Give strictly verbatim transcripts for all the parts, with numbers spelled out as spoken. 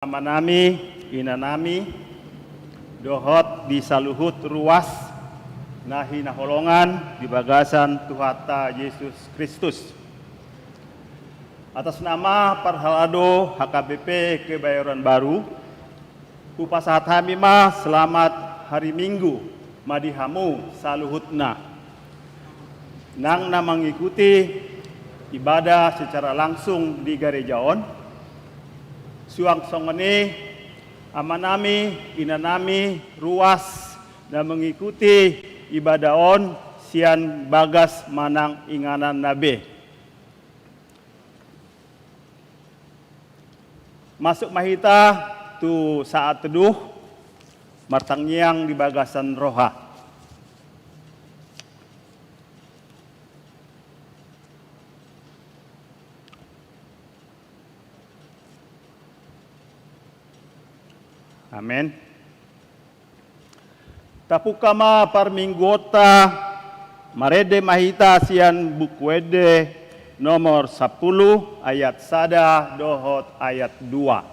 Amanami, inanami, dohot di saluhut ruas na hinaholongan di bagasan Tuhanta Jesus Kristus. Atas nama parhalado H K B P Kebayoran Baru, hupasahat hami ma selamat hari Minggu ma di hamu saluhutna. Nang na mangikuti ibadah secara langsung di gareja on, suang songon i amanami, inanami, ruas na mangikuti ibadah on sian bagas manang ingananna be. Masuk ma hita tu saat teduh, martangiang di bagasan roha. Amen. Tapungka ma parmingguonta, marende ma hita sian Buku Ende nomor sampulu ayat sada dohot ayat dua.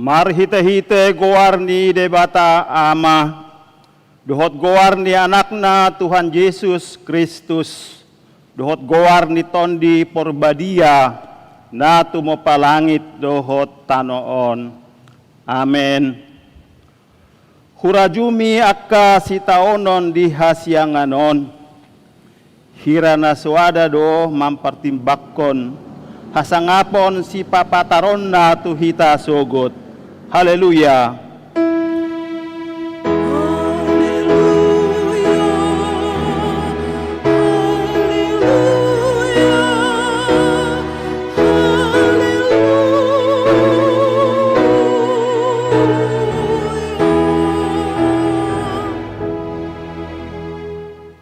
Marhitehite goar ni Debata Ama, dohot goar ni Anakna Tuhan Jesus Kristus, dohot goar ni Tondi Porbadia, na tumompa langit dohot tano on. Amen. Hurajumi angka sitaonon di hasiangan on, hira na soada do mampartimbangkon hasangapon sipapataronna tu hita sogot. Haleluya.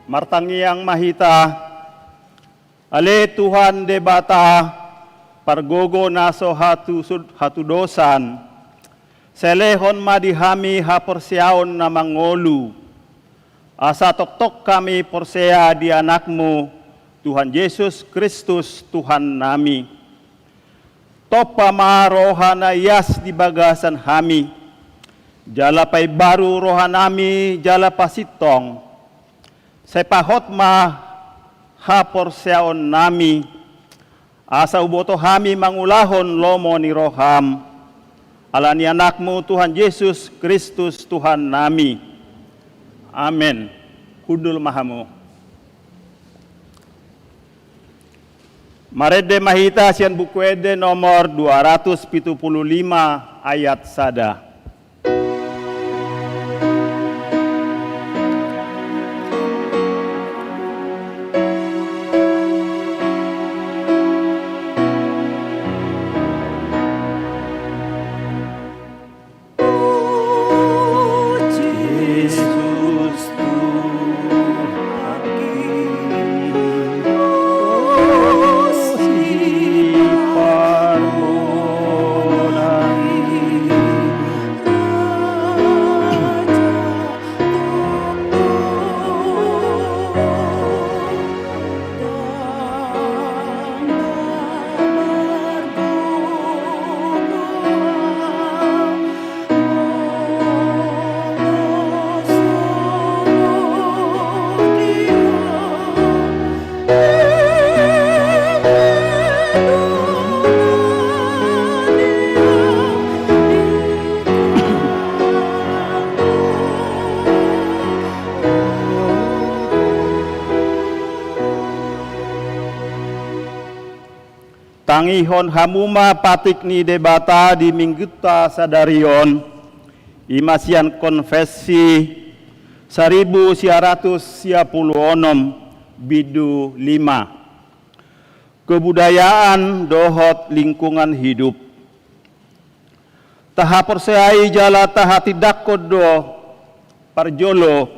Martangiang ma hita. Ale Tuhan Debata, pargogo na so hatu-, hatudosan, Sai lehon ma di hami haporseaon na mangolu, asa tongtong hami porsea di Anakmu, Tuhan Jesus Kristus, Tuhannami. Tompa ma roha na ias di bagasan hami, jala paimbaru rohanami jala pasintong. Sai pahot ma haporseaonnami, asa huboto hami mangulahon lomo ni roham. Ala ni Anakmu Tuhan Jesus Kristus Tuhannami. Amen. Hundul ma hamu. Marende ma hita sian Buku Ende nomor dua ratus pitu pulu lima ayat sada. Tangihon hamu ma patik ni Debata di minggunta sadari on, i ma sian Konfessi saribu sia ratus sia pulu onom, bindu lima. Kebudayaan dohot lingkungan hidup. Tahaporseai jala tahatindangkon do parjolo,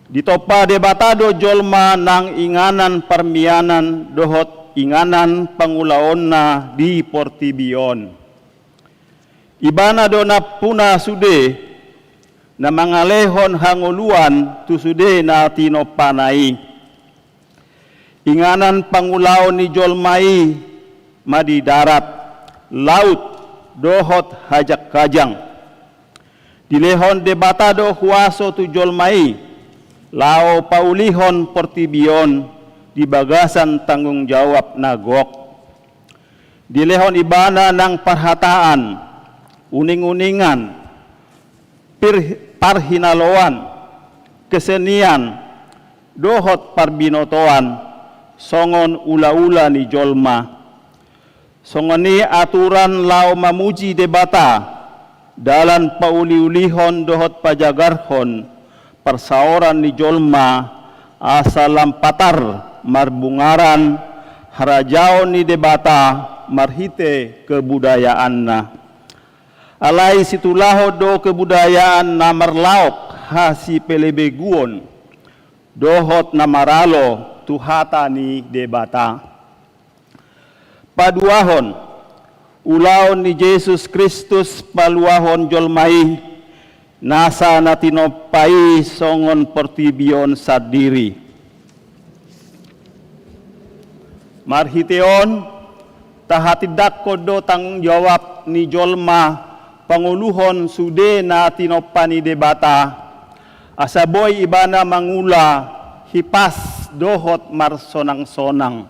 ditompa Debata do jolma nang inganan parmianan dohot inganan pangulaonna di portibi on. Ibana do nampuna sude, na mangalehon hangoluan tu sude na tinompana i. Inganan pangulaon ni jolma i ma di darat, laut, dohot hajang-hajang. Dilehon Debata do huaso tu jolma i, laho paulihon portibi on di bagasan tanggung jawab na gok. Dilehon ibana nang parhataan, uning-uningan, pir-, parhinaloan, kesenian, dohot parbinotoan, songon ula-ula ni jolma. Songon i aturan laho mamuji Debata, dalan pauli-ulihon dohot pajagarhon parsaoran ni jolma, asa lam patar marbungaran harajaon ni Debata marhite kebudayaanna. Alai situlahon do kebudayaan na marlaok hasipelebeguon, dohot na maralo tu hata ni Debata. Paduahon, ulaon ni Jesus Kristus paluahon jolma i, nasa na tinompa i songon portibi on sandiri. Marhite on, tahatindangkon do tanggung jawab ni jolma pangoluhon sude na tinompa ni Debata, asa boi ibana mangula hipas dohot marsonang-sonang.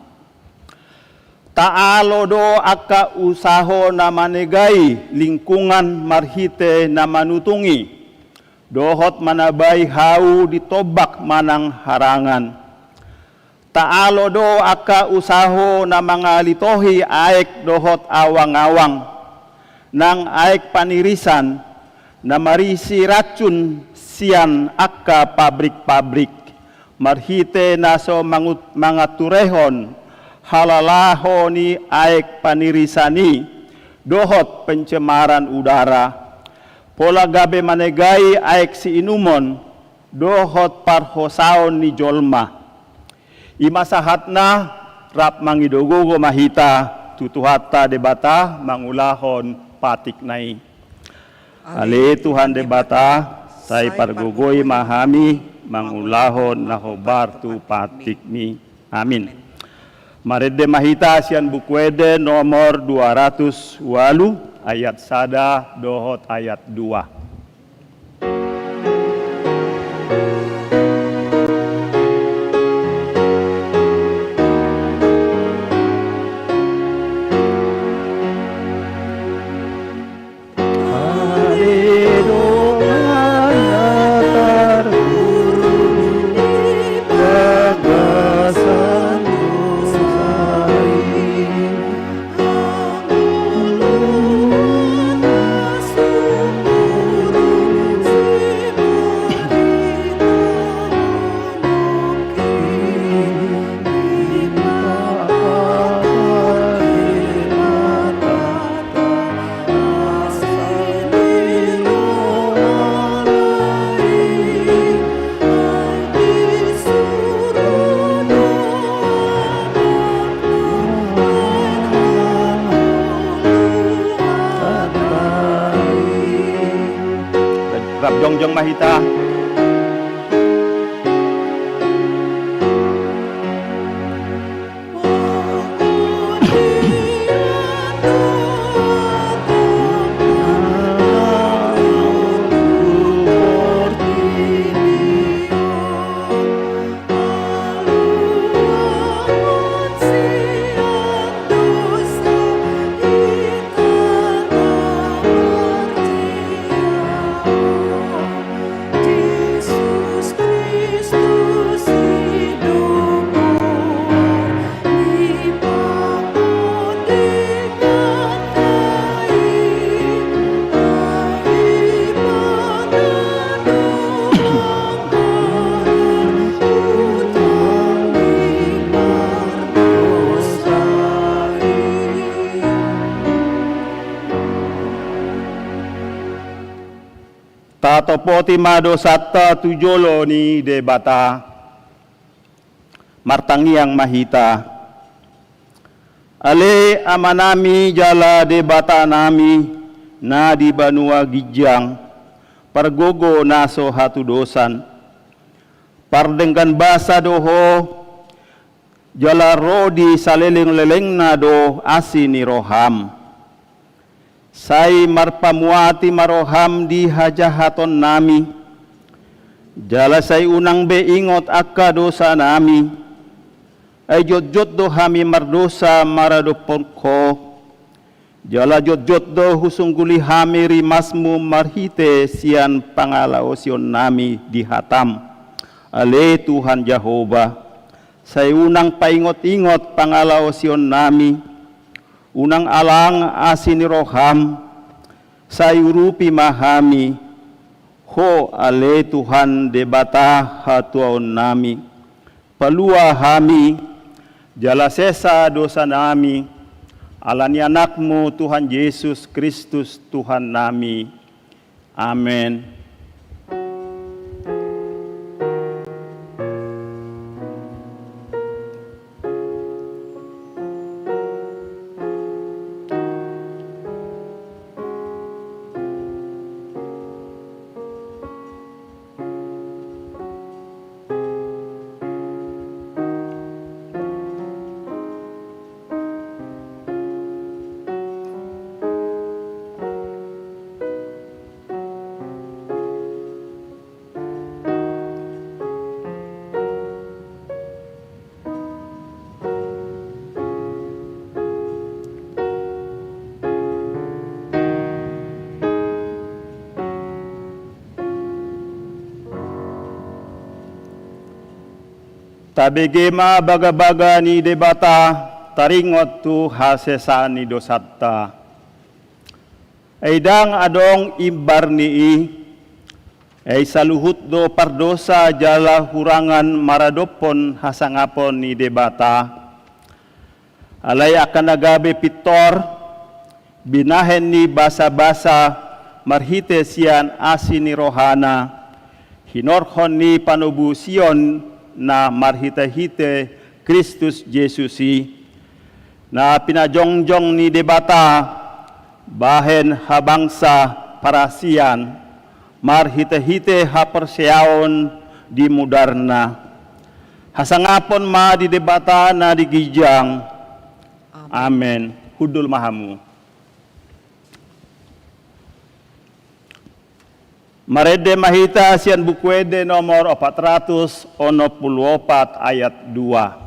Taalo do angka usaho na manegai lingkungan marhite na manutungi, dohot manabai hau di tombak manang harangan. Taalo do angka usaho na mangalitohi aek dohot awang-awang, nang aek panirisan, na marisi racun sian angka pabrik-pabrik, marhite na so mangut-, manganturehon halalaho ni aek panirisan i, dohot pencemaran udara. Pola gabe manegai aek siinumon, dohot parhosaon ni jolma. I ma sahatna, rap mangido gogo ma hita tu Tuhanta Debata mangulahon patikna i. Ale Tuhan Debata, sai pargogoi ma hami mangulahon na hombar tu patikmi. Amin. Marende ma hita sian Buku Ende nomor dua ratus ualu, ayat sada dohot ayat dua. Rap jongjong ma hita. Tatopoti ma dosanta tu jolo ni Debata. Martangiang ma hita. Ale Amanami jala Debatanami na di banua ginjang, pargogo na so hatudosan. Pardenggan basa do Ho, jala ro di saleleng-lelengna do asi ni roham. Sai marpamuati ma roham di hajahatonnami, jala sai unang be ingot angka dosanami. Ai jotjot do hami mardosa maradophon Ho, jala jotjot do husungguli hami rimasmu marhite sian pangalaosionnami di hatam. Ale Tuhan Jahowa, sai unang paingot-ingot pangalaosionnami, unang alang asi ni roham, sai urupi ma hami, Ho ale Tuhan Debata hatuaonnami. Palua hami, jala sesa dosanami, ala ni Anakmu Tuhan Jesus Kristus Tuhannami. Amen. Tabege ma bagabaga ni Debata, taringot tu hasesaan ni dosanta. Ai ndang adong imbar ni i, ai saluhut do pardosa jala hurangan maradophon hasangapon ni Debata. Alai angka na gabe pintor, binahen ni basabasa marhite sian asi ni rohana, hinorhon ni panobusion na marhitehite Kristus Jesus i, na pinajongjong ni Debata bahen habangsa, parasian, marhitehite haporseaon di mudarna. Hasangapon ma di Debata na di ginjang. Amen. Amen. Hundul ma hamu. Marende ma hita sian Buku Ende nomor opat ratus onom pulu opat ayat dua.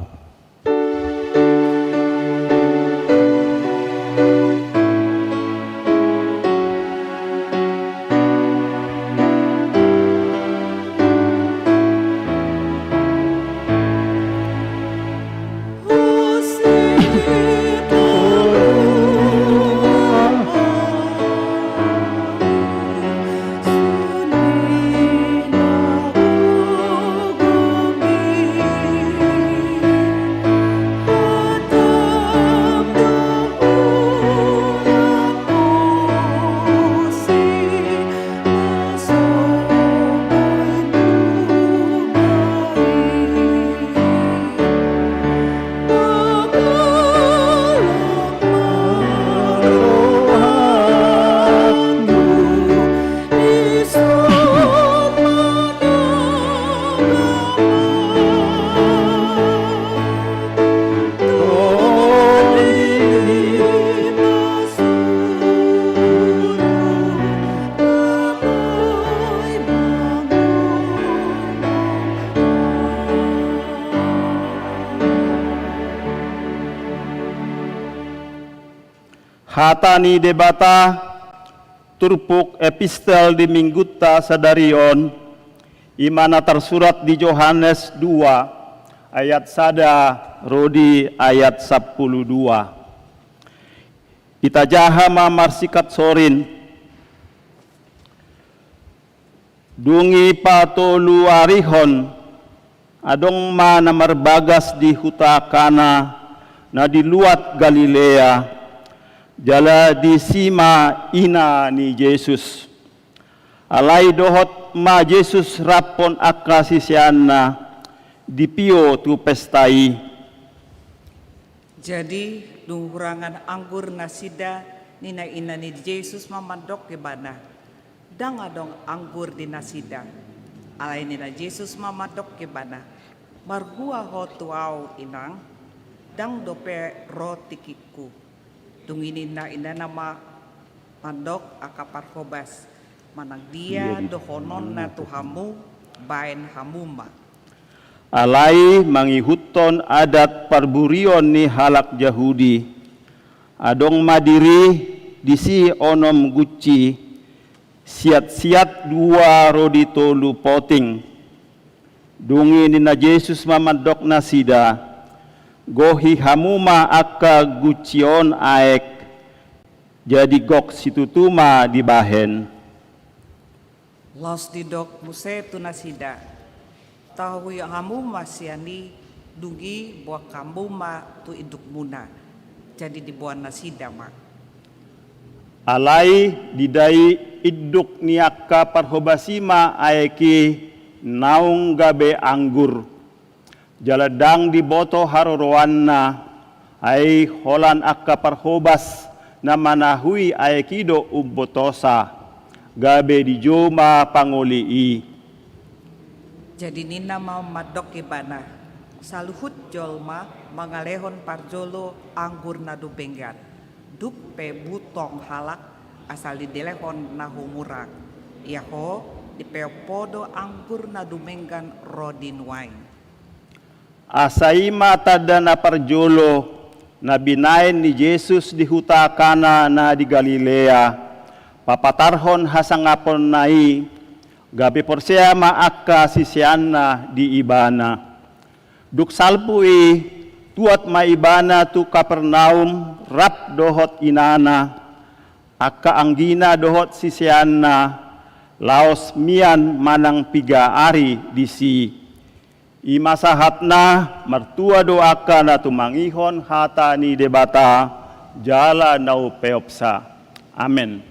Hata ni Debata, turpuk epistel di Minggunta sadari on, i ma na tarsurat di Johannes dua ayat sada ro di ayat sampulu dua. Itajaha ma marsingkat sorin. Dung i patoluarihon, adong ma na marbagas di huta Kana na di luat Galilea, jala disi ma ina ni Jesus. Alai dohot ma Jesus raphon angka siseanna, dipio tu pesta i. Jadi, dung hurangan anggur nasida, ninna ina ni Jesus ma mandok ibana: Ndang adong anggur di nasida. Alai ninna Jesus ma mandok ibana: Marhua ho tu ahu, inang? Ndang dope ro tingkingku. Dung i ninna inana ma mandok angka parhobas: Manang dia dohononna tu hamu, baen hamu ma. Alai mangihuthon adat parburion ni halak Jahudi, adong ma diri disi onom gunci, siatsiat dua ro di tolu poting. Dung i ninna Jesus ma mandok nasida: Gohi hamu ma angka gunci on aek. Jadi gok situtu ma dibahen. Laos didok muse tu nasida: Tahui hamu ma sian i, dung i boan hamu ma tu indukmuna. Jadi diboan nasida ma. Alai didai induk ni angka parhobas i ma aek i naung gabe anggur. Jala ndang diboto haroroanna, ai holan angka parhobas na manahui aek i do umbotosa, gabe dijou ma pangoli i. Jadi ninna ma mandok ibana: Saluhut jolma mangalehon parjolo anggur na dumenggan, dung pe butong halak, asal dilehon na humurang. Ia ho, dipeop ho do anggur na dumenggan ro di nuaeng. Asa i ma tanda na parjolo na binaen ni Jesus di huta Kana na di Galilea, papatarhon hasangaponna i, gabe porsea ma angka siseanna di Ibana. Dung salpu i, tuat ma Ibana tu Kapernaum rap dohot inana, angka anggina dohot siseanna, laos mian manang piga ari disi. I ma sahatna. Martua do angka na tumangihon hata ni Debata jala na umpeopsa. Amen.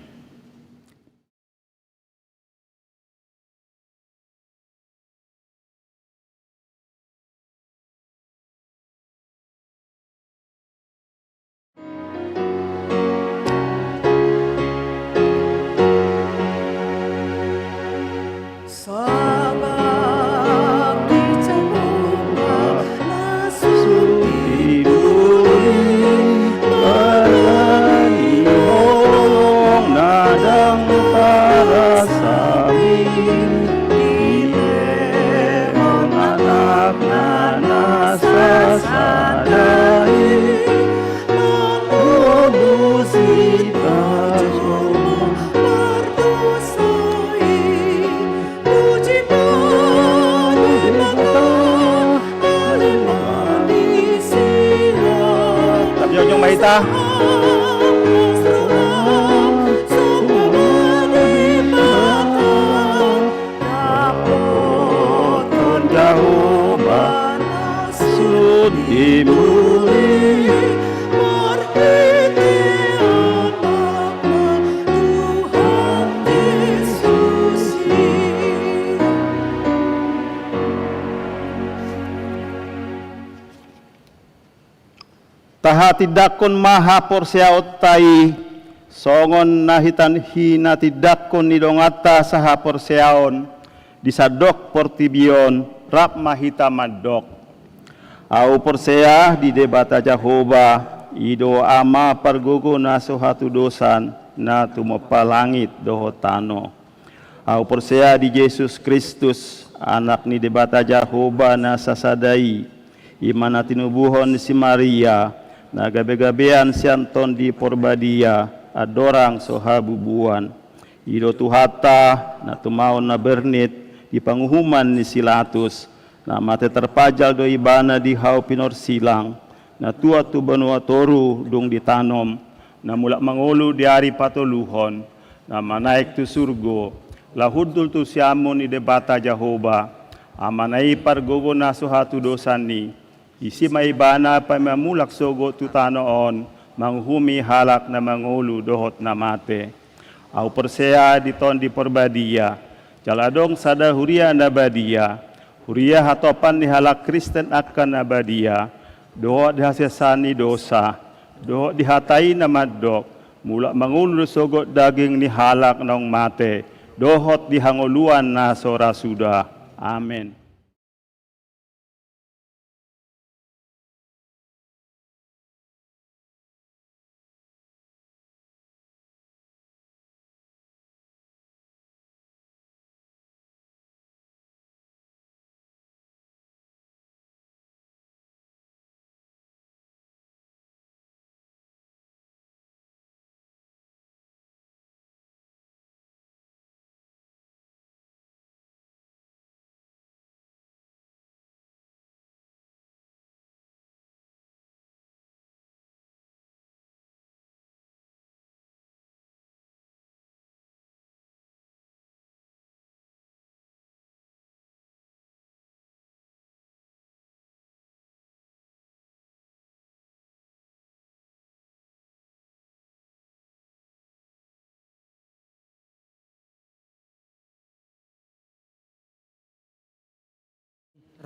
Sadari manodosi pajo mardosa i, puji ma Debata, ale ma di siat. Tapi ujung ma hita. Dapothon Jahowa na so dimulihi marhite Anakna Tuhan Jesus i. Tahatindangkon ma haporseaonta i, songon na hita-, hinatindangkon ni donganta sahaporseaon di sandok portibi on, rap ma hita mandok. Ahu porsea di Debata Jahowa, i do Ama pargogo na so hatudosan, na tumompa langit dohot tano. Ahu porsea di Jesus Kristus, Anak ni Debata Jahowa na sasada i, i ma na tinubuhon ni si Maria, na gabegabean sian Tondi Porbadia, andorang so habubuan. I do Tuhanta, na tumaon na bernit di panguhuman ni si Latus, na mate tarpajal do Ibana di hau pinorsilang, na tuat tu banua toru dung ditanom, na mulak mangolu di ari patoluhon, na manaek tu surgo, laho hundul tu siamun ni Debata Jahowa, Amana i pargogo na so hatudosan i, disi ma Ibana paima mulak sogot tu tano on, manguhumi halak na mangolu dohot na mate. Ahu porsea di Tondi Porbadia, jala adong sada huria na badia, huria hatopan ni halak Kristen angka na badia, dohot di hasesaan ni dosa, dohot di hata i na mandok, mulak mangolu do sogot daging ni halak naung mate, dohot di hangoluan na so ra suda. Amen.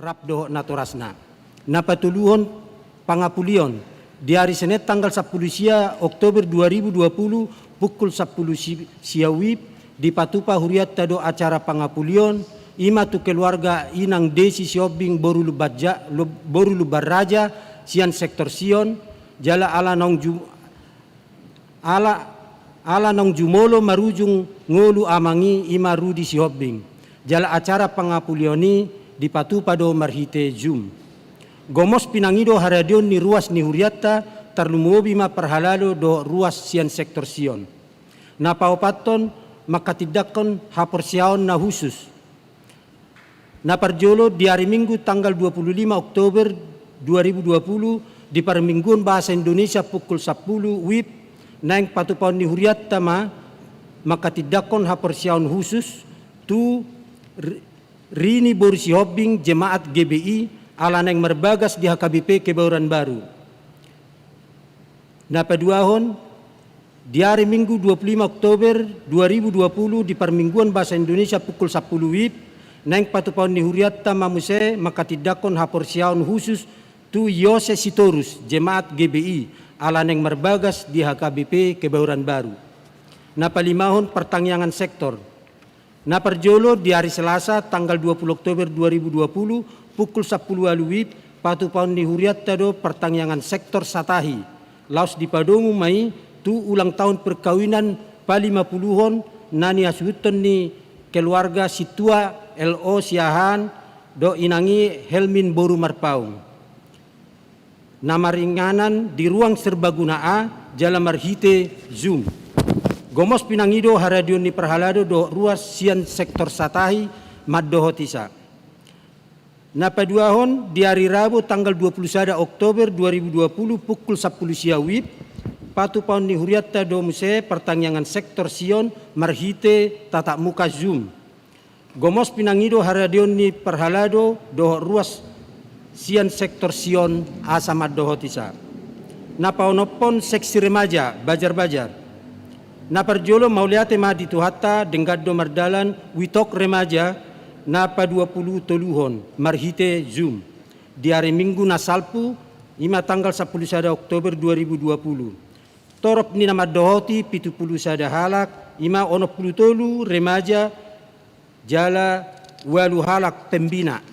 Rap dohot natorasna. Na patoluhon, pangapulion. Di ari Senin tanggal sampulu sia Oktober dua ribu dua puluh, pukul sampulu si-, sia wib, dipatupa hurianta do acara pangapulion, i ma tu keluarga Inang Desi Sihombing boru Lumbanraja, Lub-, boru Lumbanraja, sian sektor Sion, jala ala naung ju-, ala, ala naung jumolo marujung ngolu amang i, i ma Rudi Sihombing. Jala acara pangapulion i dipatupa do marhite Zoom. Gomos pinangido haradeon ni ruas ni hurianta, tarlumobi ma parhalado dohot ruas sian sektor Sion. Na paopathon, manghatindanghon haporseaon na husus. Na parjolo, di ari Minggu tanggal dua puluh lima Oktober dua ribu dua puluh, di parmingguon bahasa Indonesia pukul sampulu wib, naeng patupaon ni hurianta ma manghatindanghon haporseaon husus tu Ri-, Rini boru Sihombing, jemaat G B I, ala naeng marbagas di H K B P Kebayoran Baru. Na paduahon, di ari Minggu dua puluh lima Oktober dua ribu dua puluh, di parmingguon bahasa Indonesia pukul sampulu wib, naeng patupaon ni hurianta ma muse manghatindanghon haporseaon husus tu Yose Sitorus, jemaat G B I, ala naeng marbagas di H K B P Kebayoran Baru. Na palimahon, partangiangan sektor. Na parjolo, di ari Selasa tanggal dua puluh Oktober dua ribu dua puluh, pukul sampulu ualu wib, patupaon ni hurianta do partangiangan sektor Satahi. Laos dipadomu ma i tu ulang tahun perkawinan palimapuluhon na nihasuhuthon ni keluarga Sintua L O Siahaan dohot inang i Helmin boru Marpaung. na maringanan di ruang serbaguna A jala marhite Zoom. Gomos pinangido haradeon ni parhalado dohot ruas sian sektor satahi mandohoti sa. Na paduahon, di ari Rabu tanggal dua puluh sada Oktober dua ribu dua puluh pukul sampulu sia WIB, patupaon ni hurianta do muse partangiangan sektor Sion marhite tatap muka Zoom. Gomos pinangido haradeon ni parhalado dohot ruas sian sektor Sion asa mandohoti sa. Na paonomhon seksi remaja Bajar-Bajar. Na parjolo mauliate ma di Tuhanta, denggan do mardalan WeTalk Remaja na paduapulutoluhon marhite Zoom di ari Minggu na salpu, i ma tanggal sampulu sada Oktober dua ribu dua puluh. Torop ni na mandohoti pitu pulu sada halak, i ma onom pulu tolu remaja jala ualu halak pembina.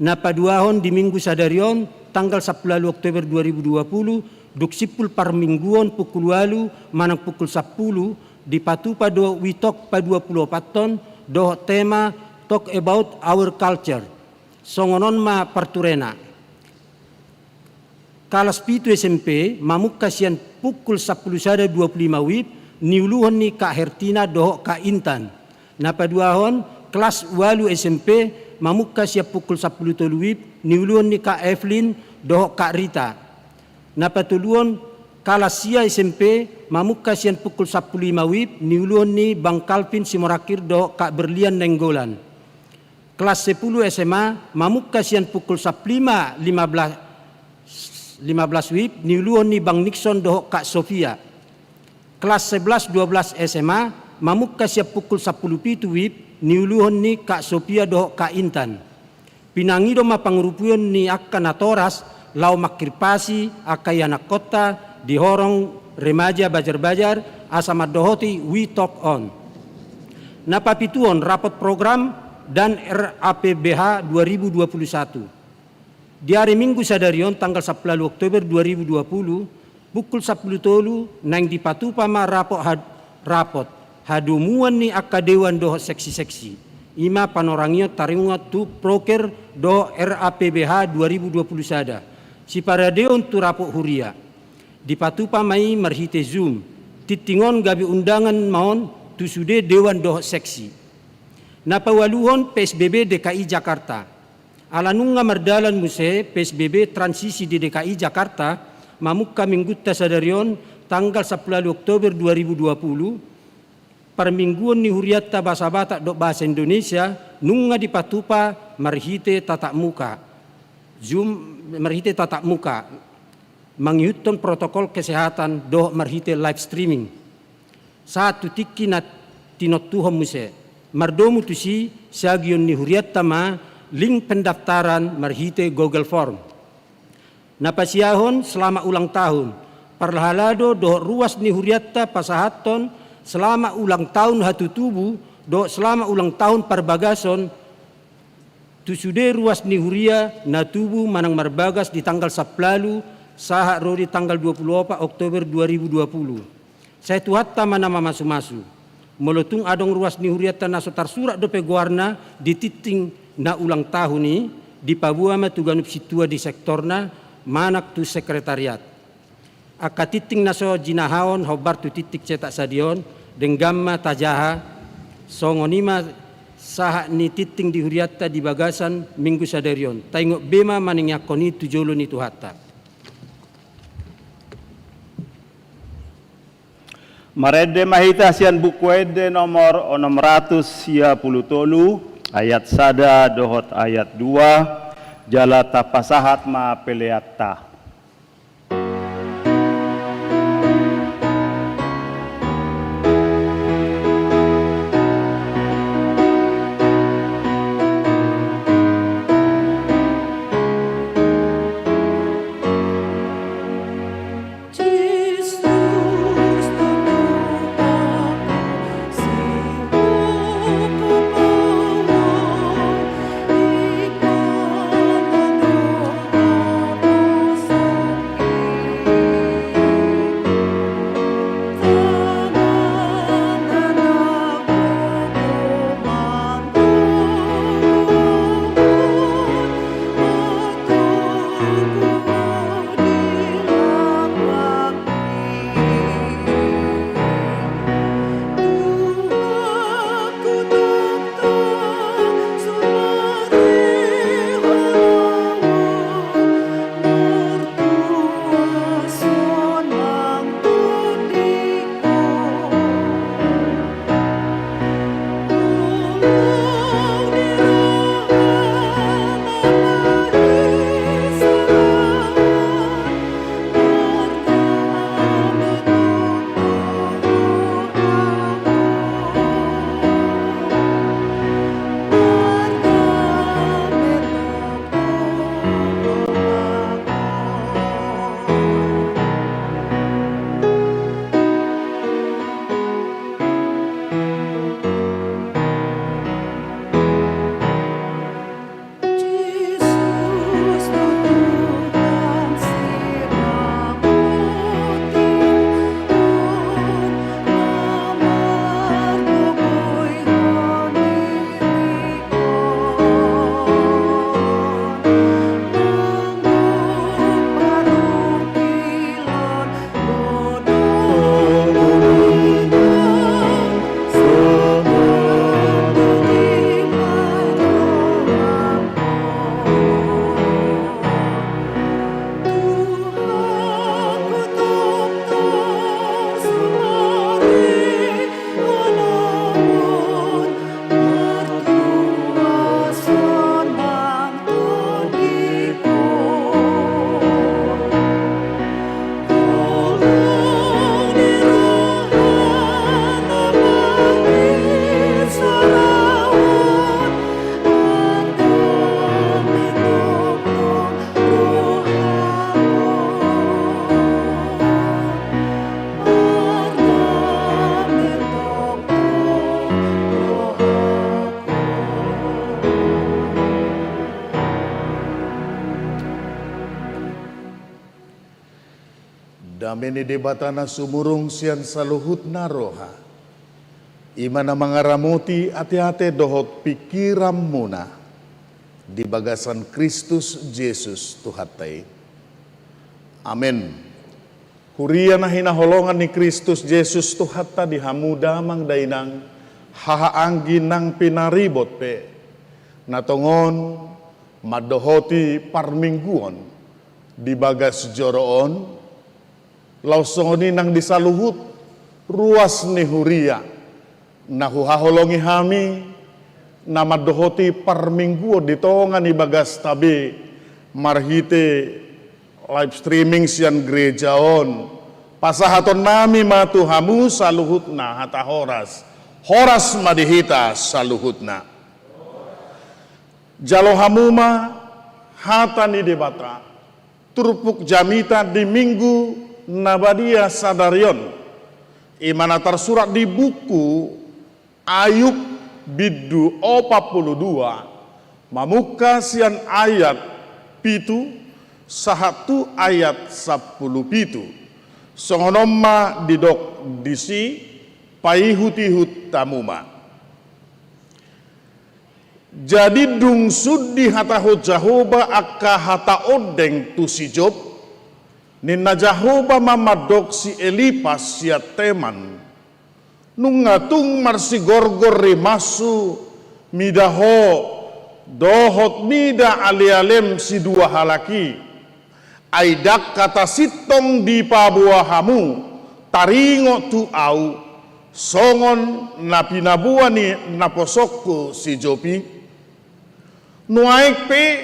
Na paduahon, di Minggu sadari on, tanggal sampulu ualu Oktober dua ribu dua puluh, dung simpul parmingguon pukul ualu manang pukul sampulu, dipatupa do WeTalk paduapuluopathon dohot tema Talk About Our Culture. Songon on ma parturena. Kalas pitu S M P mamungka sian pukul sampulu sada dua pulu lima WIB, niuluhon ni Kak Hertina dohot Kak Intan. Na paduahon, kelas ualu S M P mamungka sian pukul sampulu tolu WIB, niuluhon ni Kak Evelyn dohot Kak Rita. Na patoluhon, kelas sia S M P mamungka sian pukul sampulu lima WIB, niuluhon ni Bang Calvin Simorangkir dohot Kak Berlian Nainggolan. Kelas sepuluh S M A mamungka sian pukul sampulu lima lima belas, lima belas WIB, niuluhon ni Bang Nixon dohot Kak Sofia. Kelas sebelas dua belas S M A mamungka sian pukul sampulu pitu WIB, niuluhon ni Kak Sofia dohot Kak Intan. Pinangido ma pangurupion ni angka natoras laho mangkirpasi angka ianakkonta di horong remaja Bajar-Bajar asa mandohoti WeTalk on. Na papituhon, rapot program dan R A P B H dua ribu dua puluh satu. Di ari Minggu sadari on, tanggal sampulu ualu Oktober dua ribu dua puluh, pukul sampulu tolu, naeng dipatupa ma rapot had-, rapot hadomuan ni angka dewan dohot seksi-seksi. I ma panorangion taringot tu Proker dohot R A P B H dua ribu dua puluh sada. Siparadeon tu rapot huria. Dipatupa ma i marhite Zoom. Tingting on gabe undangan ma on tu sude dewan dohot seksi. Na paualuhon, P S B B D K I Jakarta. Ala nunga mardalan muse P S B B transisi di D K I Jakarta, mamungka Minggunta sadari on, tanggal sampulu ualu Oktober dua ribu dua puluh, parmingguon ni hurianta bahasa Batak dohot bahasa Indonesia nunga dipatupa marhite tatap muka. Zoom, marhite tatap muka, mangihuthon protokol kesehatan dohot marhite live streaming. Sahat tu tingki na tinontuhon muse. Mardomu tusi, sagion ni hurianta ma link pendaftaran marhite Google Form. Na pasiahon, selamat ulang tahun. Parhalado dohot ruas ni hurianta pasahathon selamat ulang tahun hatutubu dohot selamat ulang tahun parbagason tu sude ruas ni huria na tubu manang marbagas di tanggal sampulu ualu sahat ro di tanggal dua puluh opat Oktober dua ribu dua puluh. Sai Tuhanta ma na mamasumasu. Molo tung adong ruas ni hurianta na so tarsurat dope goarna di tingting na ulang tahun i, dipaboa ma tu ganup sintua di sektorna manang tu sekretariat. Angka tingting na so jinahahon hombar tu tingting cetak sadari on, denggan ma tajaha, songon i ma sahat ni tingting di hurianta di bagasan Minggu sadari on. Taingot be ma maningiangkon i tu jolo ni Tuhanta. Marende ma hita sian Buku Ende nomor onom ratus sia pulu tolu, ayat sada dohot ayat dua, jala tapasahat ma peleanta. Dame ni Debata na sumurung sian saluhutna roha, i ma na mangaramoti ateate dohot pingkiranmuna di bagasan Kristus Jesus Tuhanta i. Amen. Huria na hinaholongan ni Kristus Jesus Tuhanta, di hamu damang dainang, haha anggi nang pinaribot pe, na tongon mandohoti parmingguon di bagas joro on, laos songon i nang di saluhut ruas ni huria na huhaholongi hami, na mandohoti parmingguon di tonga ni bagasta be marhite live streaming sian gereja on. Pasahatonnami ma tu hamu saluhutna hata horas. Horas ma di hita saluhutna. Jalo hamu ma hata ni Debata, turpuk jamita di Minggu na badia sadari on, i ma na tarsurat di buku Ayub bindu opat pulu dua, mamungka sian ayat pitu sahat tu ayat sampulu pitu. Songon on ma didok disi, paihut-ihut hamu ma. Jadi dung sun dihatahon Jahowa angka hata ondeng tu si Job, ninna Jahowa ma mandok si Elipas sian Teman: Nunga tung marsigorgor rimashu mida ho dohot mida alealem sidua halak i. Ai ndang hata sintong dipaboa hamu taringot tu ahu, songon na pinaboa ni naposongku si Job i? Nuaeng pe,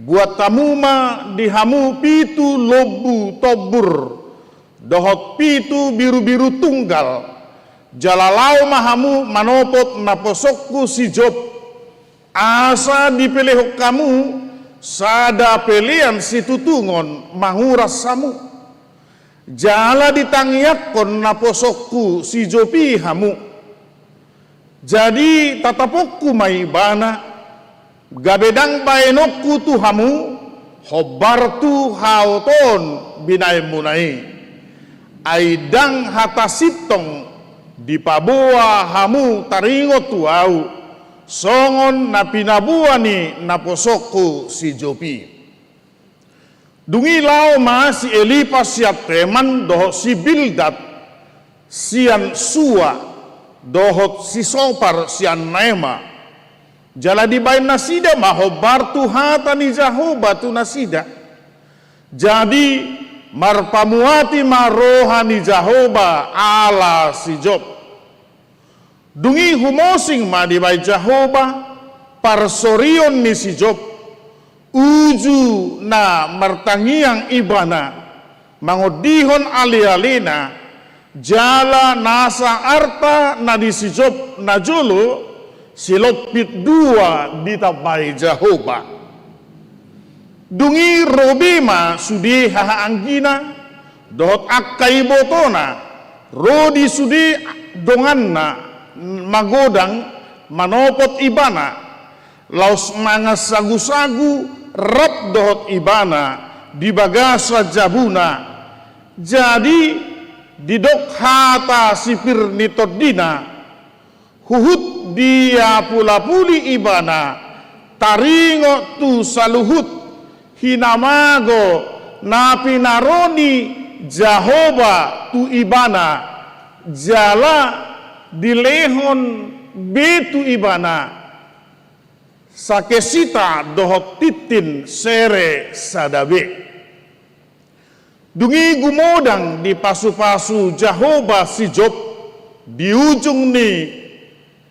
buat hamu ma di hamu pitu lombu tombur dohot pitu birubiru tunggal, jala laho ma hamu manopot naposongku si Job, asa dipelehon hamu sada pelean situtungon manguras hamu. Jala ditangiangkon naposongku si Job i hamu. Jadi tatapongku ma ibana, gabe ndang baenonku tu hamu hombar tu haotoon binaenmuna i. Ai ndang hata sintong dipaboa hamu taringot tu ahu, songon na pinaboa ni naposongku si Job i. Dung i laho ma si Elipas sian Teman dohot si Bildad sian Sua dohot si Sopar sian Naama. Jala dibaen nasida ma hombar tu hata ni Jahowa tu nasida. Jadi marpamuati ma roha ni Jahowa ala si Job. Dung i humosing ma dibaen Jahowa parsorion ni si Job, uju na martangiang ibana mangondihon alealena, jala nasa arta na di si Job najolo silompit dua ditambai Jahowa. Dung i ro be ma sude hahaanggina dohot angka ibotona, ro di sude donganna magodang manopot ibana, laos mangansagusagu rap dohot ibana di bagasan jabuna. Jadi didok hata sipir ni tondina, huhut diapulapuli ibana taringot tu saluhut hinamago na pinaroni Jahowa tu ibana, jala dilehon be tu ibana sakesita dohot tintin sere sada be. Dung i gumodang dipasupasu Jahowa si Job di ujung ni,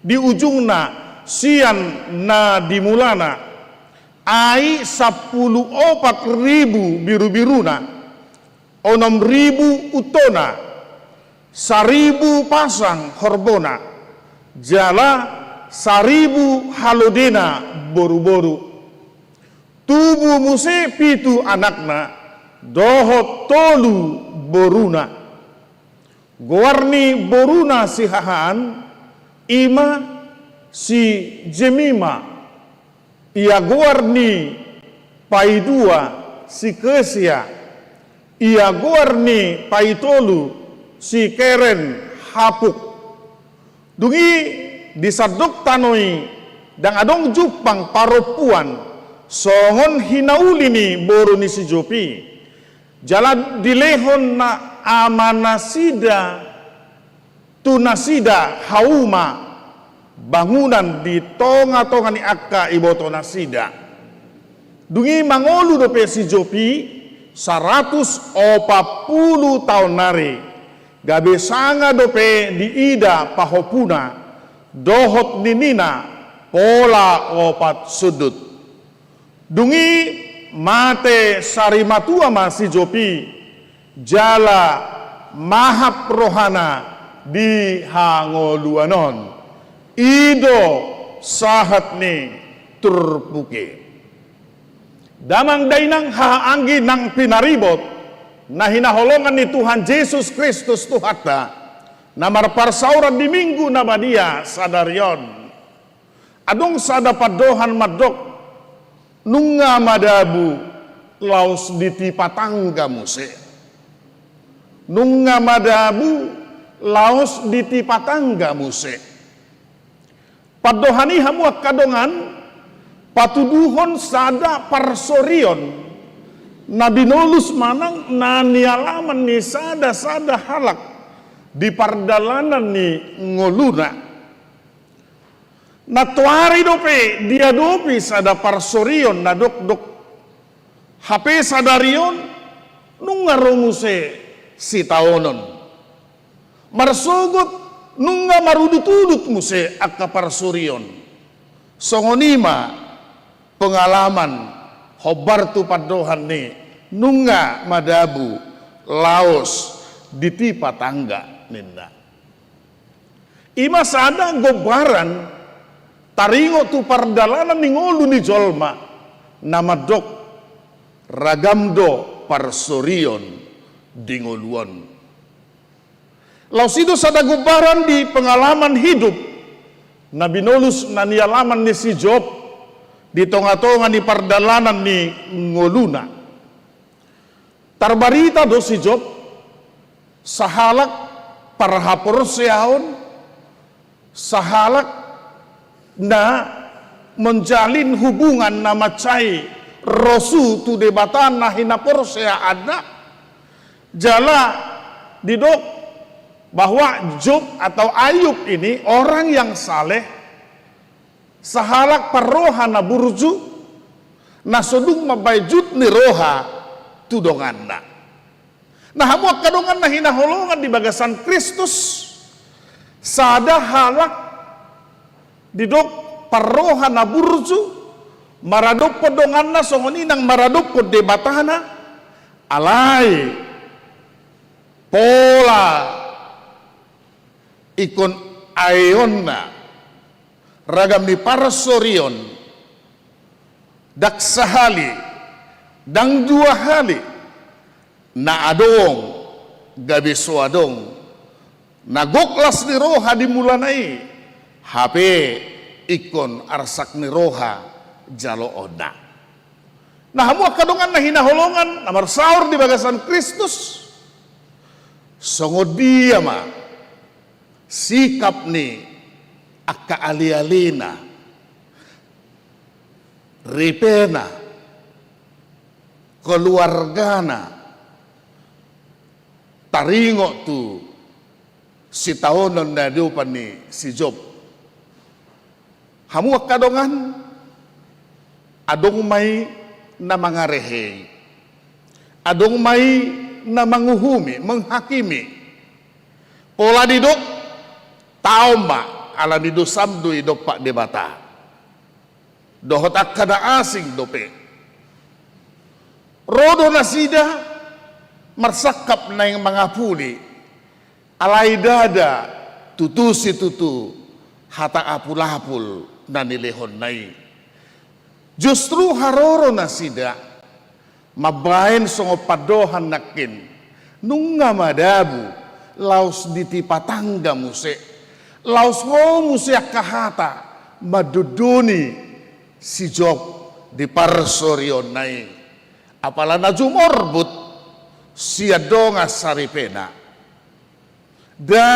di ujungna sian na di mulana, ai sampulu opat ribu birubiruna, onom ribu untona, saribu pasang horbona, jala saribu halodena boruboru. Tubu muse pitu anakna dohot tolu boruna. Goar ni boruna sihahaan i ma si Jemima, ia goar ni paidua si Kesia, Ia goar ni paitolu si Keren Hapuk. Dung i di sandok tano i ndang adong jumpang parompuan songon hinauli ni boru ni si Job i. Jala dilehon na amanasida tu nasida hauma bangunan di tongatonga ni angka ibotonasida. Dung i mangolu dope si Job i saratus opat pulu taon nari, gabe sanga dope diida pahompuna, dohot ninna pola opat sundut. Dung i mate sarimatua ma si Job i, jala mahap rohana di hangoluan on. I do sahat ni turpuk i. Damang dainang hahaanggi nang pinaribot, na hinaholongan ni Tuhan Jesus Kristus Tuhanta, na marparsaoran di Minggu na badia sadari on. Adong sada pandohan mandok, nunga madabu laos ditipa tangga muse. Nunga madabu laos ditipa tangga muse. Pandohan i hamu angka dongan, patuduhon sada parsorion, na binolus manang na nialaman ni sada-sada halak di pardalanan ni ngoluna. Nantoari dope diadopi sada parsorion na dokdok, hape sadari on nunga ro muse sitaonon. Marsogot nunga marudutudut muse angka parsorion. Songon i ma pengalaman hombar tu pandohan ni nunga madabu laos ditipa tangga ninna. I ma sada gombaran taringot tu pardalanan ni ngolu ni jolma na mandok ragam do parsorion di ngolu on. Laos i do sada gombaran di pengalaman hidup na binolus na nialaman ni si Job di tongatonga ni pardalanan ni ngoluna. Tarbarita do si Job sahalak parhaporseaon, sahalak na menjalin hubungan na mansai rosu tu Debata na hinaporseaanna. Jala didok bahwa Job atau Ayub ini orang yang saleh, sahalak parroha na burju, na so dung mambaen jut ni roha tu donganna. Na hamu angka dongan na hinaholongan di bagasan Kristus, sada halak didok parroha na burju, maradophon donganna songon i nang maradophon Debatana, alai pola ingkon aeonna ragam ni parsorion, ndang sahali, ndang dua hali, na adong gabe so adong, na gok las ni roha di mulana i, hape ingkon arsak ni roha jaloonna. Na hamu angka dongan na hinaholongan na marsaor di bagasan Kristus, songon dia ma sikap ni angka alealena, ripena, keluargana, taringot tu sitaonon na diadopi ni si Job. Hamu angka dongan, adong ma i na mangarehei, adong ma i na manguhumi, menghakimi. Pola didok, taon ma, ala ni dosam do i dompak Debata. Dohot angka na asing dope. Ro do nasida marsangkap naeng mangapuli, alai ndada tutu situtu hata apulapul na nilehonna i. Justru haroro nasida mambaen songon pandohan nangkin, nunga madabu laos ditipa tangga muse, laos ro muse angka hata mandondoni si Job di parsorionna i. Apala na jumorbut Sian dongan saripena. Nda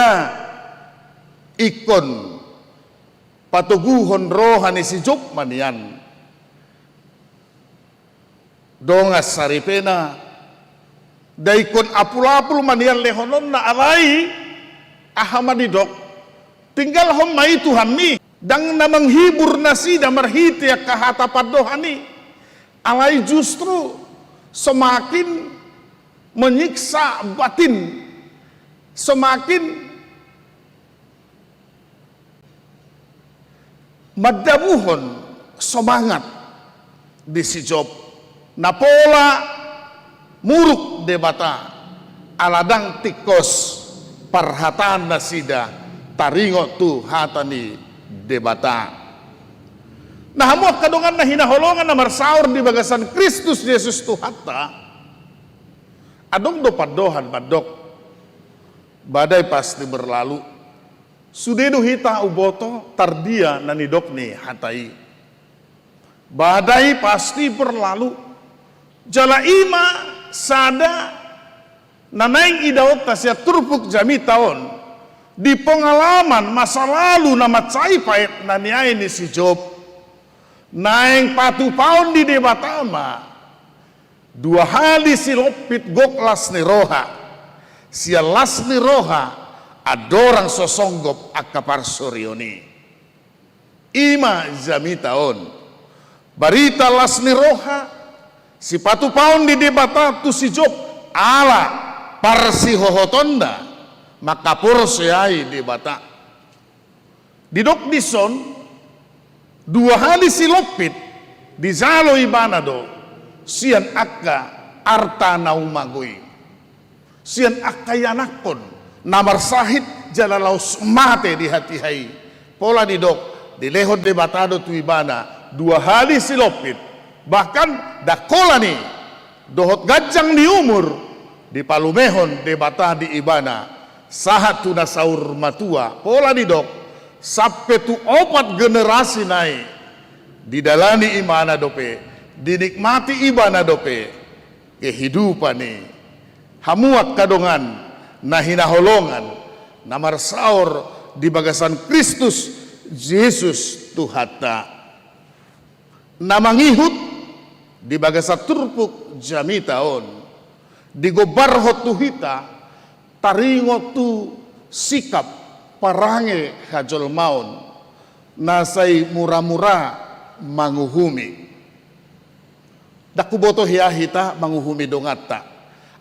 ingkon patoguhon roha ni si Job ma nian. Dongan saripena, nda ingkon apul-apul ma nian lehononna, alai aha ma didok? Tinggalhon ma i Tuhanmi. Ndang na menghibur nasida marhite angka hata pandohan i, alai justru semakin menyiksa batin, semakin mandabuhon semangat di si Job. Na pola muruk Debata, ala ndang tingkos parhataan nasida taringot tu hata ni Debata. Na hamu angka dongan na hinaholongan na marsaor di bagasan Kristus Jesus Tuhanta, adong do pandohan mandok, badai pasti berlalu. Sude do hita huboto tardia na nidok ni hata i. Badai pasti berlalu. Jala i ma sada na naeng idaonta sian turpuk jamita on, di pengalaman masa lalu na mansai paet na niae ni si Job. Naeng patupaon ni Debata ma. Dua hali silompit gok las ni roha. Sian las ni roha andorang so songgop angka parsorion i. I ma jamita on. Barita las ni roha, sipatupaon ni Debata tu si Job, ala parsihohotonna mangkaporseai Debata. Didok dison, dua hali silompit dijalo ibana do sian angka arta na umago i. Sian angka ianakhon na marsahit jala laos mate di hatiha i. Pola didok, dilehon Debata do tu ibana dua hali silompit. Bahkan ndang holan i, dohot ganjang ni umur, dipalumehon Debata di ibana sahat tu na saur matua. Pola didok, sampe tu opat generasi nai didalani ibana dope, dinikmati ibana dope kehidupan i. Hamu angka dongan na hinaholongan na marsaor di bagasan Kristus Jesus Tuhanta. Na mangihut di bagasan turpuk jamita on, digombarhon tu hita taringot tu sikap parange hajolmaon na sai mura-mura manguhumi. Ndang huboto hea hita manguhumi donganta.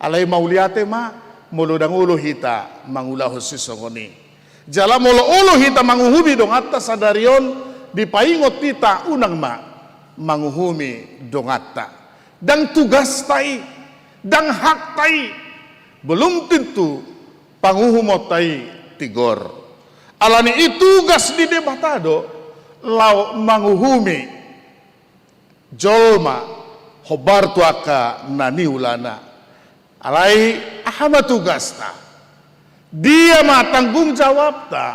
Alai mauliate ma molo ndang olo hita mangulahon sisongon i. Jala molo olo hita manguhumi donganta sadari on, dipaingot hita unang ma manguhumi donganta. Ndang tugasta i, ndang hakta i, belum tentu panguhumonta i tigor. Alani i tugas ni Debata do laho manguhumi jolma hombar tu angka na niulana. Alai aha ma tugasta? Dia ma tanggung jawabta?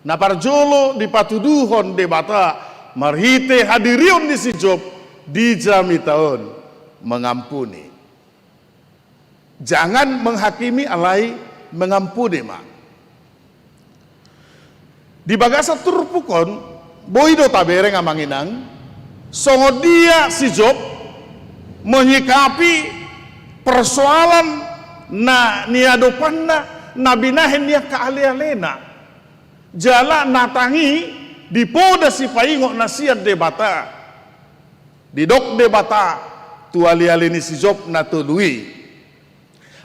Na parjolo dipatuduhon Debata marhite hadirion ni si Job di jamita on, mengampuni. Jangan menghakimi, alai mengampuni ma. Di bagasan turpuk on, boi do tabereng amang inang, songon dia si Job menyikapi persoalan na niadopanna, na binahen ni angka ale-alena. Jala na tangi dipoda sipaingot na sian Debata. Didok Debata tu ale-ale ni si Job na tolu i,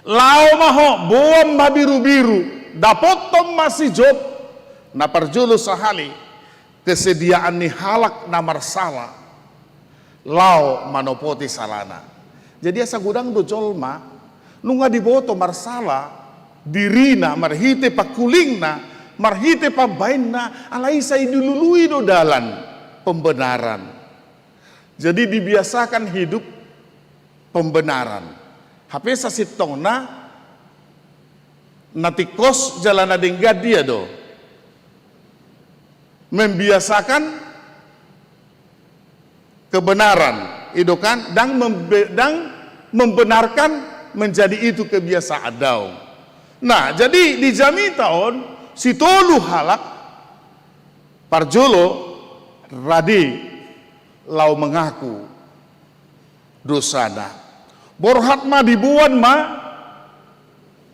laho ma ho, boan ma birubiru, dapothon ma si Job. Na parjolo sahali, kesediaan ni halak na marsala laho manopoti salana. Jadi asa godang do jolma, nunga diboto marsala dirina marhite pangkulingna, marhite pambahenna, alai sai dilului do dalan pembenaran. Jadi dibiasakan hidup pembenaran. Hape sasintongna na tingkos jala na denggan dia do? Membiasakan kebenaran, i do kan, ndang membe-, ndang membenarkan menjadi itu kebiasaan daong. Nah, jadi di jamita on, si tolu halak, parjolo, rade, laho mangaku dosana. Borhat ma, diboan ma,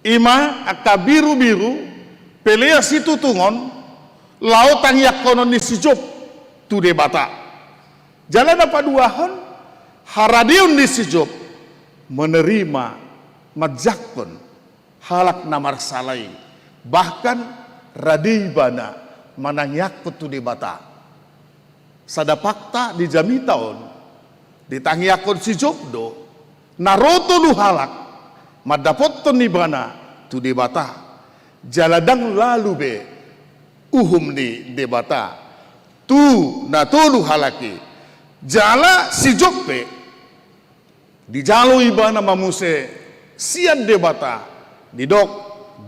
ima angka birubiru, pelea situtungon, laho tangiangkonon ni si Job tu Debata. Jala na paduahon, haradeon ni si Job, menerima, manjangkon halak na marsala i, bahkan rade ibana manangiangkon tu Debata. Sada fakta di jamita on, ditangiangkon si Job do, na ro tolu halak mandapothon ibana tu Debata. Jala ndang lalu be uhum ni Debata tu na tolu halak i. Jala si Job pe, dijalo ibana ma muse sian Debata, didok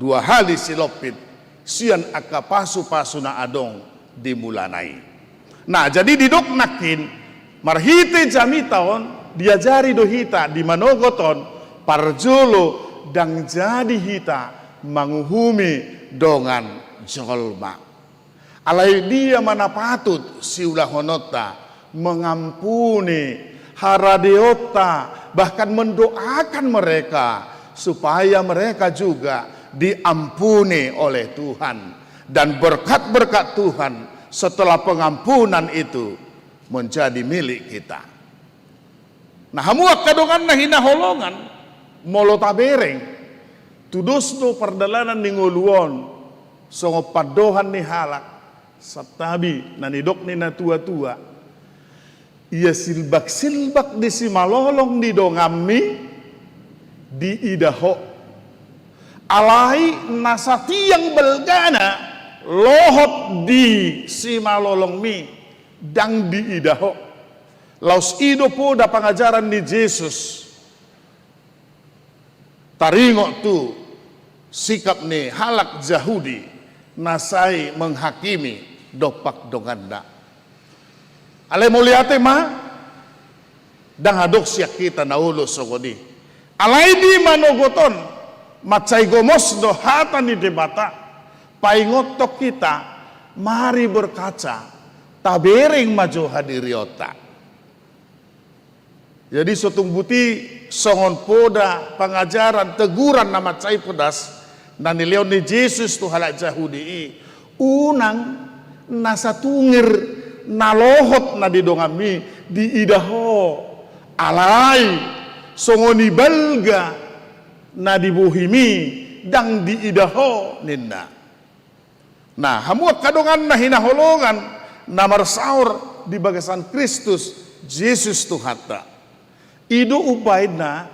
dua hali silompit sian angka pasupasu na adong di mulana i. Nah, jadi didok nangkin, marhite jamita on, diajari do hita di manogot on, parjolo ndang jadi hita manguhumi dongan jolma. Alai dia ma na patut siulahononta, mengampuni haradeonta, bahkan mendoakan mereka supaya mereka juga diampuni oleh Tuhan. Dan berkat-berkat Tuhan setelah pengampunan itu menjadi milik kita. Nah, hamu angka dongan na hinaholongan, molo tabereng, tudos do pardalanan ni ngolu on, songon pandohan ni halak, santabi na nidok ni na tuatua. Ia silbaksilbak di simalolong ni donganmi diida ho. Alai na satiang balgana lohot di simalolongmi ndang diida ho. Laos i do poda pangajaran ni Jesus. Taringot tu sikap ni halak Jahudi na sai menghakimi dompak donganna. Alai mauliate ma, ndang adong sian hita na olo songon i. Alai di manogot on, mansai gomos do hata ni Debata, paingothon hita, mari berkaca, tabereng ma jo hadirionta. Jadi so tung boti songon poda pangajaran teguran na mansai pedas na nilehon ni Jesus tu halak Jahudi i, unang na satungir na lohot na di donganmi diida ho, alai songon i balga na di bohimi ndang diida ho ninna. Nah, hamu angka dongan na hinaholongan na marsaor di bagasan Kristus Jesus Tuhanta. I do umbahen na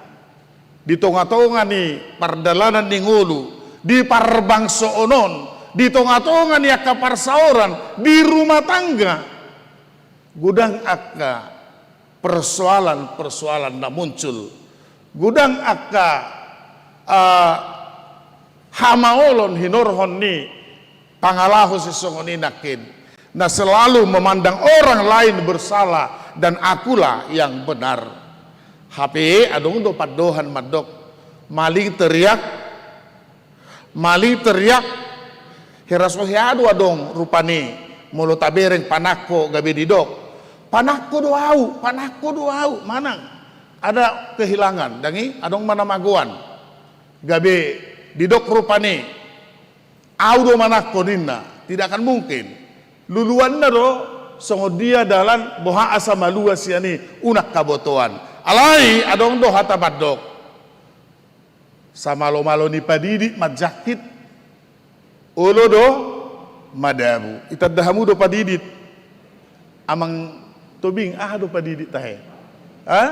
di tongatonga ni pardalanan ni ngolu, di parbangsoon on, di tongatonga ni angka parsaoran, di rumah tangga, godang angka persoalan-persoalan na muncul, godang angka, ah, hamaolon hinorhon ni pangalaho sisongon i nangkin, na selalu memandang orang lain bersalah dan akulah yang benar. Hape adong do pandohan mandok, maling teriak, maling teriak, hera so hea do adong rupani, molo tabereng panangko gabe didok, panangko do au, panangko do au, manang ada kehilangan, ndang i adong ma na magoan, gabe didok rupani, au do manangko ninna, tidak akan mungkin. Luluanna do, songon dia dalan boha asa malua sian i, unang habotoan. Alai adong do hata mandok, samalomalo ni padidit manjangkit, olo do madabu. Itanda hamu do padidit? Amang Tobing, aha do padidit tahe? Ha?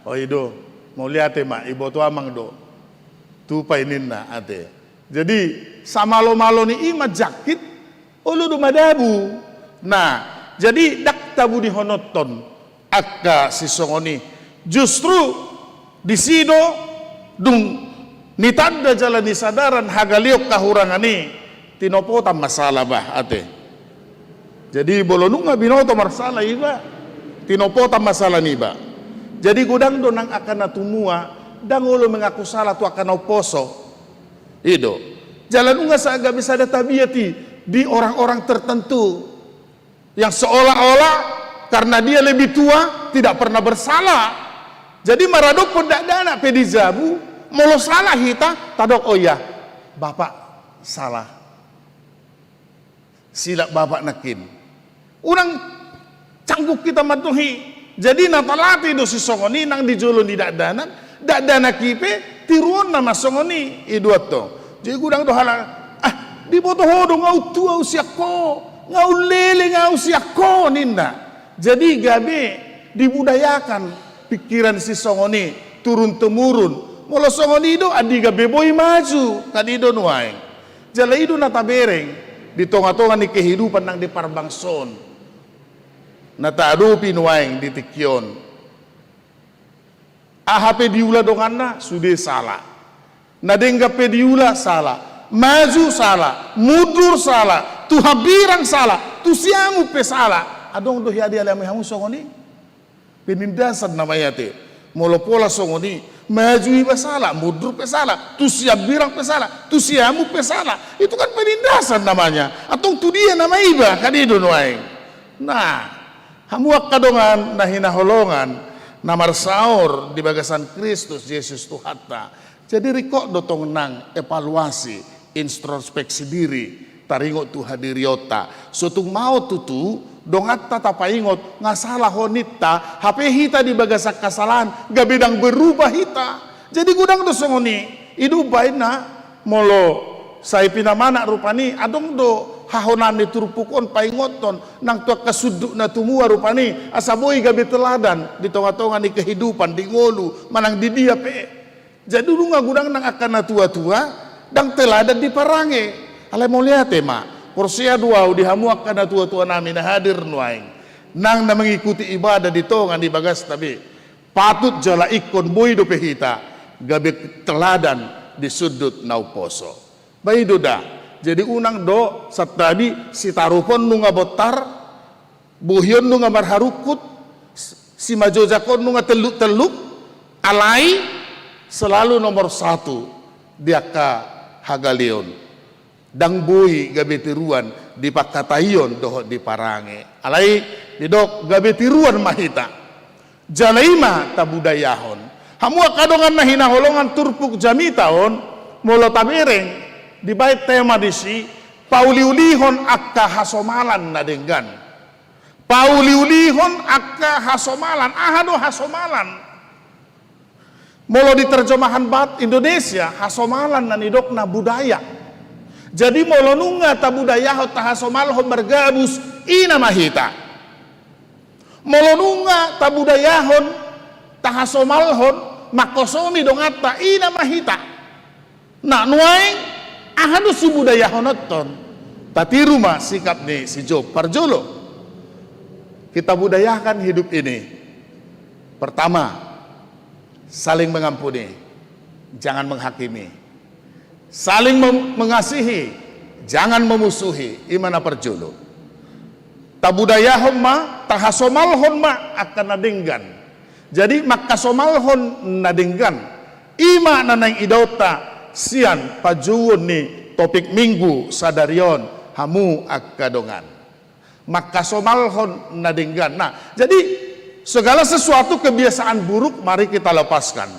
O i do, mauliate ma, iboto amang do. Tupa i ninna ate. Jadi samalomalo ni i manjangkit, olo do madabu. Nah, jadi ndang tabunihononhon angka sisongon i. Justru disi do dung nitanda jala nisadaran hagaleon hahurangan i, tinopotan ma sala bah ate. Jadi molo nunga binoto marsala iba, tinopotan ma sala niba. Jadi godang do nang angka na tumua Ndang olo mengaku salah tu angka na umposo. I do. Jala nunga sa gabe sada tabiat i di orang-orang tertentu yang seolah-olah karena dia lebih tua tidak pernah bersalah. Jadi maradophon dakdanak pe di jabu, molo salah hita, tadok, "Oh iya, Bapak salah." Silap Bapak nangkin. Unang canggung hita mandok i. Jadi na talate do sisongon i nang di jolo ni dakdanak, dakdanak i pe tiruonna ma songon i, i do antong. Jadi godang do halak, "Ah, diboto ho do nga untua au sian ho, nga unlele nga au sian ho," ninna. Jadi gabe dibudayakan pikiran sisongon i turun temurun. Molo songon i do andigan be boi maju, kan i do nuaeng. Jala i do na tabereng di tonga-tonga ni kehidupan nang di parbangso on na taadopi nuaeng di tingki on. Aha pe diula donganna, sude salah. Na denggan pe diula, salah. Maju, salah. Mundur, salah. Tu hambirang, salah. Tu siamun pe salah. Adong do hea dialami hamu songon i? Penindasan nama i ate. Molo pola songon i, maju iba salah, mundur pe salah, tu siambirang pe salah, tu siamun pe salah. Itu kan penindasan namanya. Antong tu dia nama iba, kan i do nuaeng. Nah, hamu angka dongan na hinaholongan, na marsaor di bagasan Kristus Jesus Tuhanta. Jadi ringkot do tong nang evaluasi, introspeksi diri, taringot tu hadirionta. So tung mao tutu, donganta tapaingot, nga salah ho ninta, hape hita di bagasan hasalahan, gabe ndang berubah hita. Jadi godang do songon i, i do umbahen na, molo sai pinamanak rupani, adong do hahonaan ni turpuk on paingothon, nang tu angka sundut na tumua rupani, asa boi gabe teladan, di tonga-tonga ni kehidupan, di ngolu, manang di dia pe. Jadi nunga godang nang angka na tua-tua, ndang teladan di parange. Alai mauliate ma, porsea do au di hamu angka na tua-tua nami na hadir nuaeng. Nang na mengikuti ibadah di tonga ni bagasta be. Patut jala ingkon boi dope hita, gabe teladan di sundut na umposo. Ba i do da, jadi unang do, santabi, sitarup on nunga bontar, bohi on nunga marharungkut, s-, simajojak on nunga telluk-telluk, alai selalu nomor satu di angka hagaleon. Ndang boi gabe tiruan di pangkataion dohot di parange. Alai didok gabe tiruan ma hita. Jala i ma tabudayahon. Hamu angka dongan na hinaholongan turpuk jamita on, molo tabereng, dibaen tema disi, pauliulihon angka hasomalan na denggan. Pauliulihon angka hasomalan. Aha do hasomalan? Molo di terjemahan bahasa Indonesia, hasomalan na nidokna budaya. Jadi molo nunga tabudayahon, tahasomalhon margabus, i nama hita. Molo nunga tabudayahon, tahasomalhon, manghosomi donganta, i nama hita. Nah, nuaeng, aha do sibudayahononhon? Tatiru ma sikap ni si Job. Parjolo, kita budayakan hidup ini. Pertama, saling mengampuni, jangan menghakimi. Saling mem-, mengasihi, jangan memusuhi. I ma na parjolo. Tabudayahon ma, tahasomalhon ma angka na denggan. Jadi, manghasomalhon na denggan. I ma na naeng idaonta sian panjouon ni topik Minggu sadari on, hamu angka dongan. Manghasomalhon na denggan. Nah, jadi segala sesuatu kebiasaan buruk mari kita lepaskan.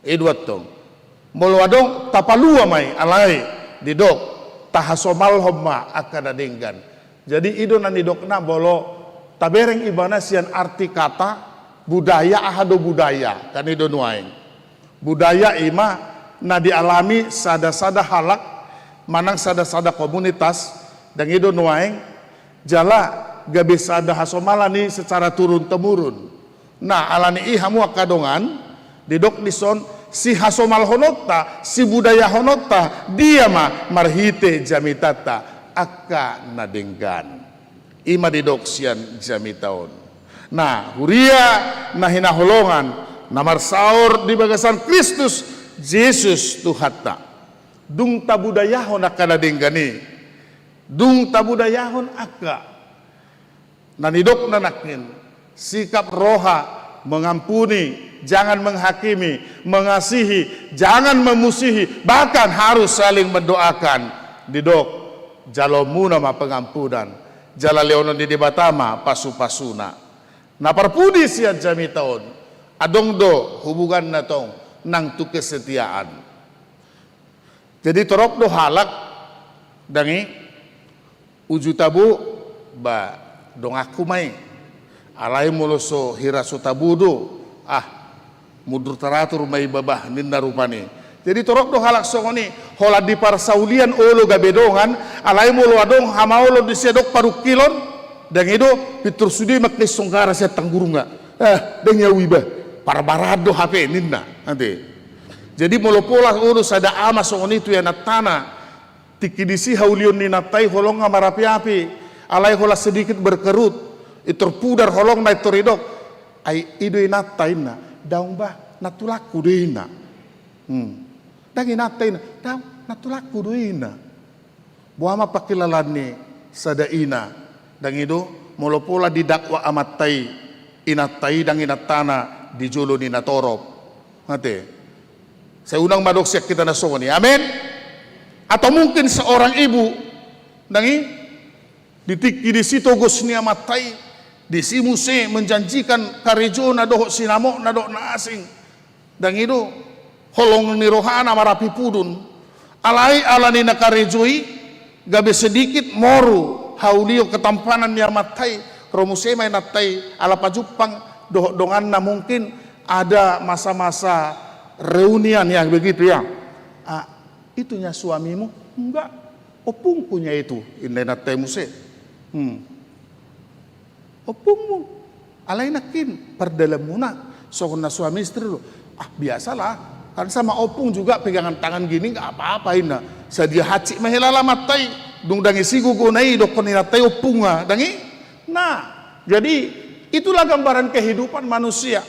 I do antong. Molo adong, tapalua ma i, alai didok, tahasomalhon ma angka na denggan. Jadi i do na nidokna, molo tabereng ibana sian arti kata budaya, aha do budaya, kan i do nuaeng. Budaya i ma na dialami sada-sada halak manang sada-sada komunitas, dang i do nuaeng, jala gabe sada hasomalan i secara turun-temurun. Nah, alani i hamu angka dongan, didok dison, sihasomalhononta, sibudayahononta, dia ma? Marhite jamitanta angka na denggan. I ma didok sian jamita on. Nah, huria na hinaholongan, na marsaor di bagasan Kristus Jesus Tuhanta. Dung tabudayahon angka na denggan i, dung tabudayahon angka na nidokna nangkin, sikap roha mengampuni, jangan menghakimi, mengasihi, jangan memusuhi, bahkan harus saling mendoakan. Didok, jaloonmuna ma pengampunan, jala lehonon ni Debata ma pasupasuna. Na parpudi sian jamita on, adong do hubunganna tong nang tu kesetiaan. Jadi torop do halak, dang i, uju tabo, ba, donganku ma i. Alai molo so hira so tabo do, ah, mundur taratur ma i babah, ninna rupani. Jadi torop do halak songon i, holan di parsaulian olo gabe dongan, alai molo adong hamaolon disi, adong parungkilon, dang i do, pintor sude mangkaisonggara sian tanggurung. Eh, dang i au iba, parbaraan do hape, ninna, ate. Jadi molo pola olo sada ama songon i tu ianaktana, tingki disi haulion ni inanta i holong nga marapiapi, alai holan sedikit berkerut, pintor pudar holongna, pintor didok, ai i do inanta, inna. Daong bah, nantulangku do i, inna. Hmm. Dang inanta, inna. Daong, nantulangku do i, inna. Boha ma pangkilalaan ni sada ina, dang i do, molo pola didakwa amanta i, inanta i, dang inantana di jolo ni natorop. Ate. Sai unang ma adong sian hita na songon i. Amen. Atau mungkin seorang ibu, dang i, di tingki disi togos ni amanta i, disi muse menjanjikan karejona dohot sinamotna dohot na asing. Dang i do, holong ni rohana marapi pudun. Alai ala ni na karejo i, gabe sedikit moru haulion ketampanan ni amanta i, ro muse ma inanta i, ala pajumpang dohot donganna, mungkin ada masa-masa reunian, ya, begitu, ya. Ah, itunya suamimu? Enggak, ompungku nya itu, inna inanta i muse. Hmm. Ompungmu. Alai nangkin pardalanmuna songon na suami istri do. Ah, biasalah. Kan sama ompung juga pegangan tangan gini, nggak apa-apa, inna. Sadia hansit ma hela amanta i. Dung dang i sigogona i, dokkon inanta i ompungna, dang i. Nah, jadi itulah gambaran kehidupan manusia.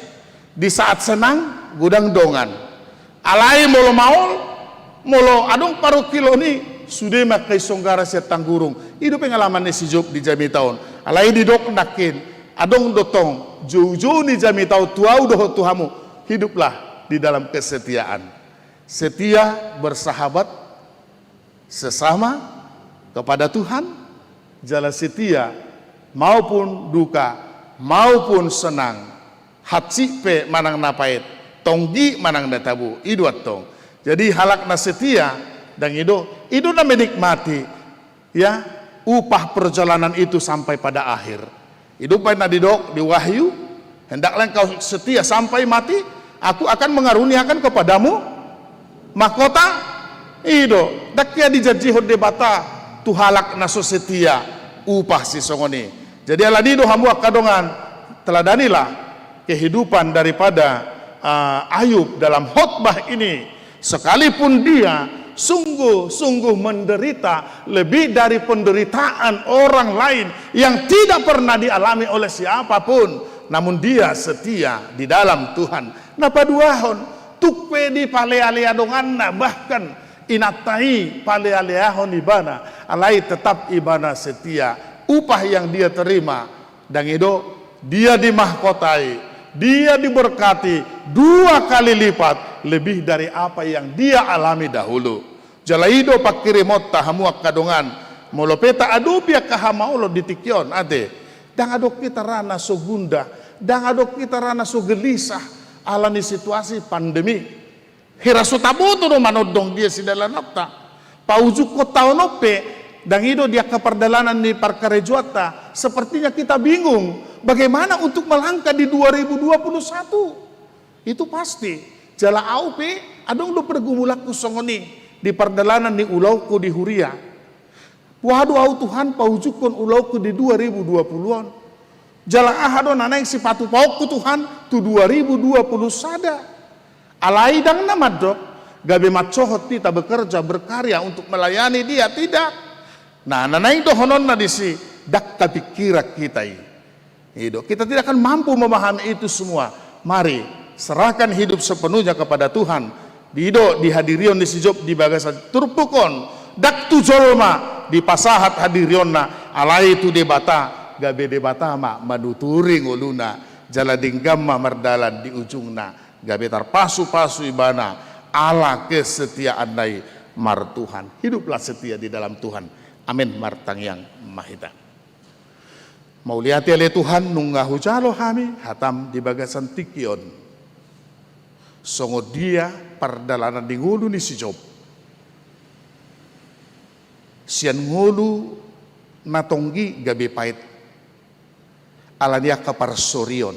Di saat senang, godang dongan. Alai molo maol, molo adong parungkilon i, sude mangkaisonggara sian tanggurung. I do pengalaman ni si Job di jamita on. Alai didok nangkin, adong do tong joujou ni jamita on tu ahu dohot tu hamu. Hiduplah di dalam kesetiaan. Setia bersahabat sesama kepada Tuhan, jala setia maupun duka, maupun senang, hansit pe manang na paet, tonggi manang na tabo, i do antong. Jadi halak na setia, dang i do, i do na menikmati, ya, upah perjalanan itu sampai pada akhir. I do umbahen na didok di Wahyu, hendaklah engkau setia sampai mati, aku akan mengaruniakan kepadamu mahkota. I do, dang hea dijanjihon Debata tu halak na so setia, upah sisongon i. Jadi alani i do hamu angka dongan, teladanilah kehidupan daripada, ah, Ayub dalam khotbah ini. Sekalipun dia sungguh-sungguh menderita lebih dari penderitaan orang lain yang tidak pernah dialami oleh siapapun, namun dia setia di dalam Tuhan. Na paduahon, tung pe dipalealea donganna, bahkan inanta i palealeahon ibana, alai tetap ibana setia. Upah yang dia terima, dang i do, dia dimahkotai, dia diberkati dua kali lipat lebih dari apa yang dia alami dahulu. Jala i do pangkirimonta hamu angka dongan, molo pe taadopi angka hamaolon di tingki on, ate. Dang adong hita ra na so gundah, dang adong hita ra na so gelisah, ala ni situasi pandemi. Hira so taboto do manondong dia sidalananta. Paujungkon taon on pe, dang i do di angka pardalanan ni parkarejoanta, sepertinya kita bingung bagaimana untuk melangkah di dua ribu dua puluh satu. Itu pasti. Jala ahu pe, adong do pergumulanku songon i di pardalanan ni ulaonku di huria. Boha do ahu, Tuhan, paujungkon ulaonku di dua ribu dua puluh on? Jala aha do na naeng sipatupaonku, Tuhan, tu dua ribu dua puluh sada? Alai dang na mandok gabe mansohot hita bekerja, berkarya untuk melayani Dia, tidak. Nah, na naeng dohononna disi, dang tapingkiran hita i. I do, kita tidak akan mampu memahami itu semua. Mari, serahkan hidup sepenuhnya kepada Tuhan. Di do, di hadirion ni si Job di bagasan turpuk on, dang tu jolma dipasahat hadirionna, alai tu Debata, gabe Debata ma manuturi ngoluna, jala denggan ma mardalan di ujungna. Gabe tarpasupasu ibana ala kesetiaanna i martuhan. Hiduplah setia di dalam Tuhan. Amin. Martangiang ma hita. Mauliate ale Tuhan, nunga hujalo hami hatam di bagasan tingki on. Songon dia pardalanan ni ngolu ni si Job. Sian ngolu na tonggi gabe paet. Ala ni angka parsorion.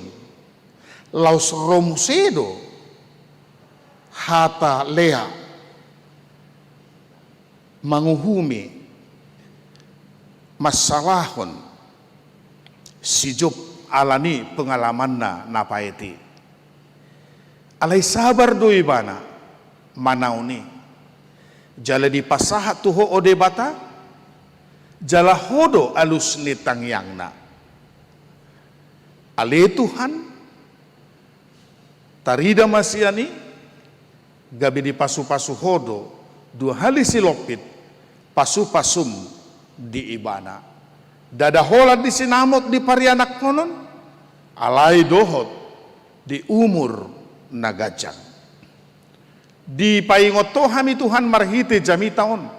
Laos ro muse do hata lea manguhumi, mansalahon si Job ala ni pengalamanna na paet i. Alai sabar do ibana manaon i. Jala dipasahat tu Ho, o Debata, jala Ho do alus ni tangiangna. Ale Tuhan, tarida ma sian i, gabe dipasupasu Ho do dua hali silompit pasupasum di ibana. Ndada holan di sinamot di parianakhonon, alai dohot di umur na ganjang. Dipaingot Ho hami Tuhan marhite jamita on.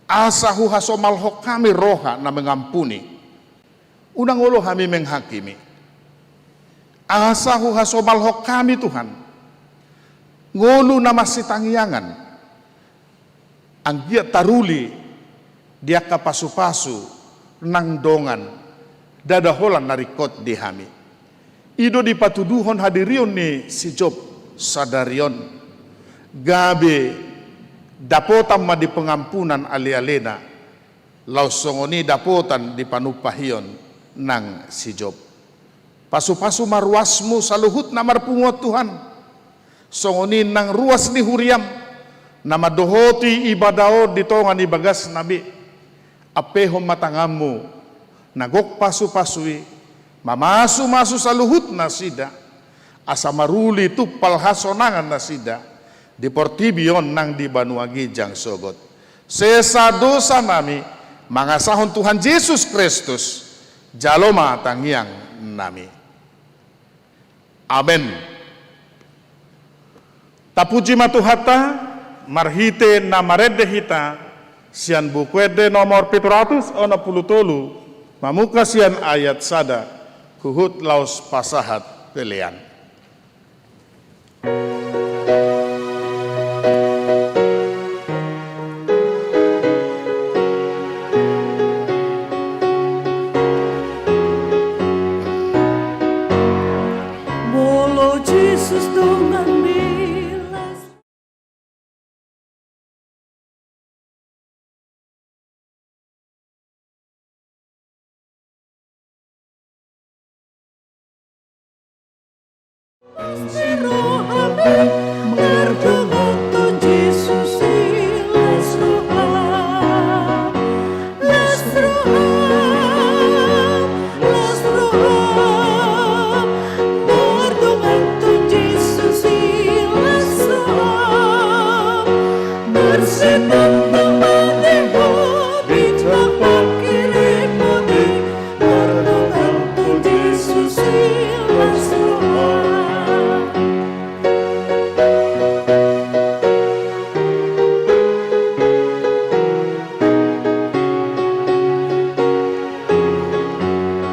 Asa huhasomalhon hami roha na mengampuni. Unang olo hami menghakimi. Asa huhasomalhon hami Tuhan ngolu na marsitangiangan. Anggiat taruli di angka pasupasu nang dongan ndada holan na ringkot di hami. I do dipatuduhon hadirion ni si Job sadari on. Gabe dapotan ma di pengampunan alealena. Laos songon i dapotan di panumpahion nang si Job. Pasupasu ma ruasmu saluhutna marpunguan Tuhan. Songon i nang ruas ni huriam na mandohoti ibadah on di tonga ni bagasna be. Ampehon ma tanganmu na gok pasupasu i, mamasumasu saluhut nasida, asa maruli tumpal hasonangan nasida di portibi on nang di banua ginjang sogot. Sesa dosanami mangasahon Tuhan Jesus Kristus, jalo ma tangiangnami. Amen. Tapuji ma Tuhanta, marhite na marende hita, sian Buku Ende nomor pitu ratus onom pulu tolu, mamungka sian ayat sada, huhut laos pasahat pelean. Molo Jesus donganmi las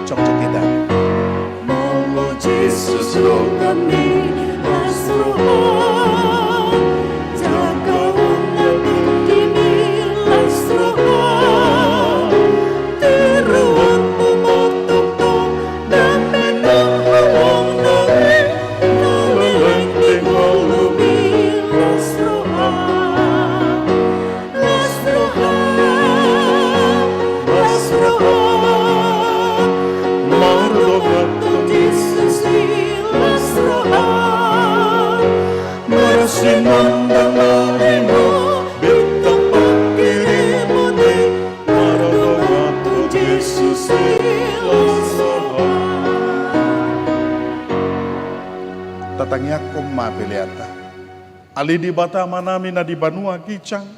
Cokcok hita. Molo Jesus donganmi las roha, jaga unang tingkimi las roha, tiruanmu ma tongtong, dang menang holong nami, na leleng di ngolumi las roha. Las roha, las roha, mardongan tu Jesus i las roha. Marsinondang ma limo bintang pangkirimon i, mardongan tu Jesus i las roha. Tatangiangkon ma peleanta. Ale Debata Amanami na di banua ginjang,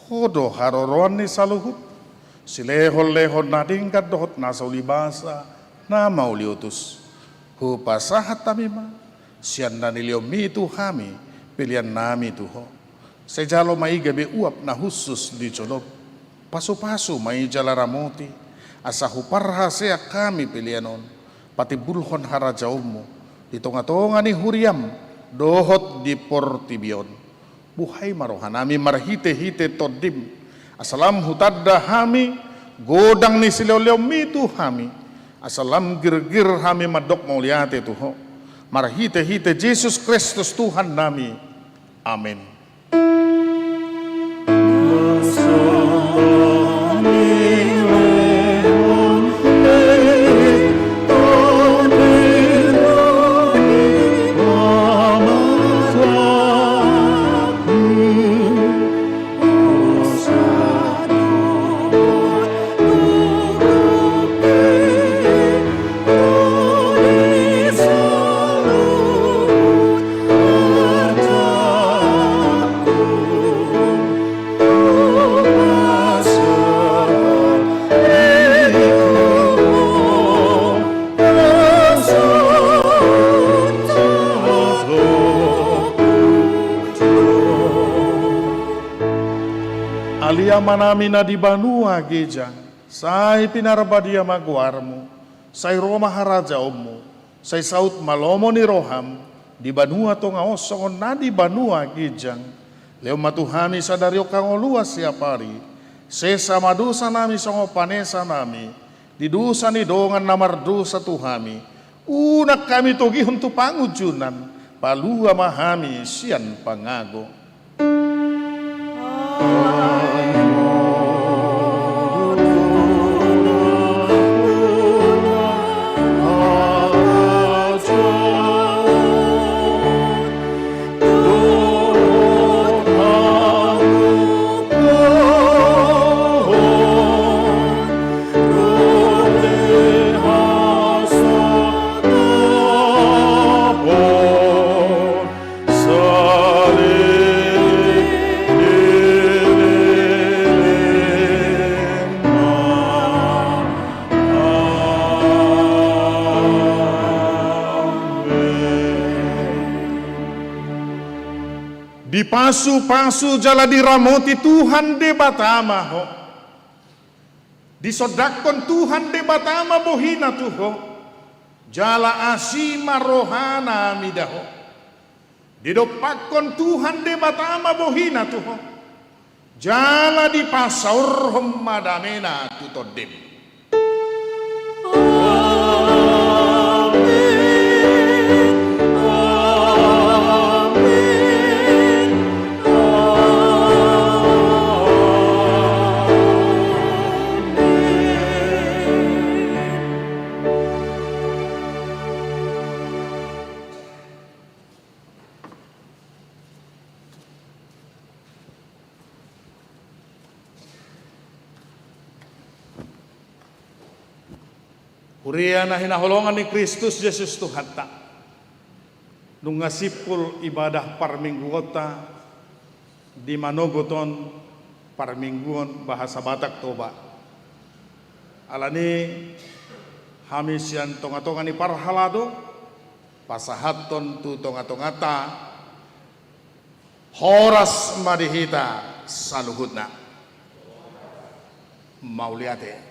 Ho do haroroan ni saluhut, silehonlehon na denggan dohot na saulibasa, na mauliutus. Hupasahat hami ma Sian na nilehonmi tu hami pelean nami tu Ho, sai jalo ma i gabe uap na hushus di jolom. Pasupasu ma i jala ramoti, asa huparhaseang hami pelean on patimbulhon harajaonmu di tongatonga ni huriam dohot di portibi on. Buhai ma rohanami marhitehite Tondim, asa lam hutanda hami godang ni silehonlehonmi tu hami, asa lam girgir hami mandok mauliate tu Ho, marhitehite Jesus Kristus Tuhannami. Amen. Ale Amanami na di banua ginjang, sai pinarbadia ma goarmu, sai ro ma harajaonmu, sai saut ma lomo ni roham di banua tonga on songon na di banua ginjang. Lehon ma tu hami sadari on hangoluan siapari, sesa ma dosanami songon panesanami di dosa ni dongan na mardosa tu hami. Unang hami togihon tu pangunjunan, palua ma hami sian pangago. Dipasupasu jala diramoti Tuhan Debata ma ho. Disondangkon Tuhan Debata ma bohina tu ho, jala asi ma rohana mida ho. Didompakkon Tuhan Debata ma bohina tu ho, jala dipasaorhon ma damena tu tondim. Huria na hinaholongan ni Kristus Jesus Tuhanta, nunga simpul ibadah parmingguonta di manogot on, parmingguon bahasa Batak Toba. Alani hami sian tongatonga ni parhalado pasahathon tu tongatonganta, horas ma di hita saluhutna. Mauliate.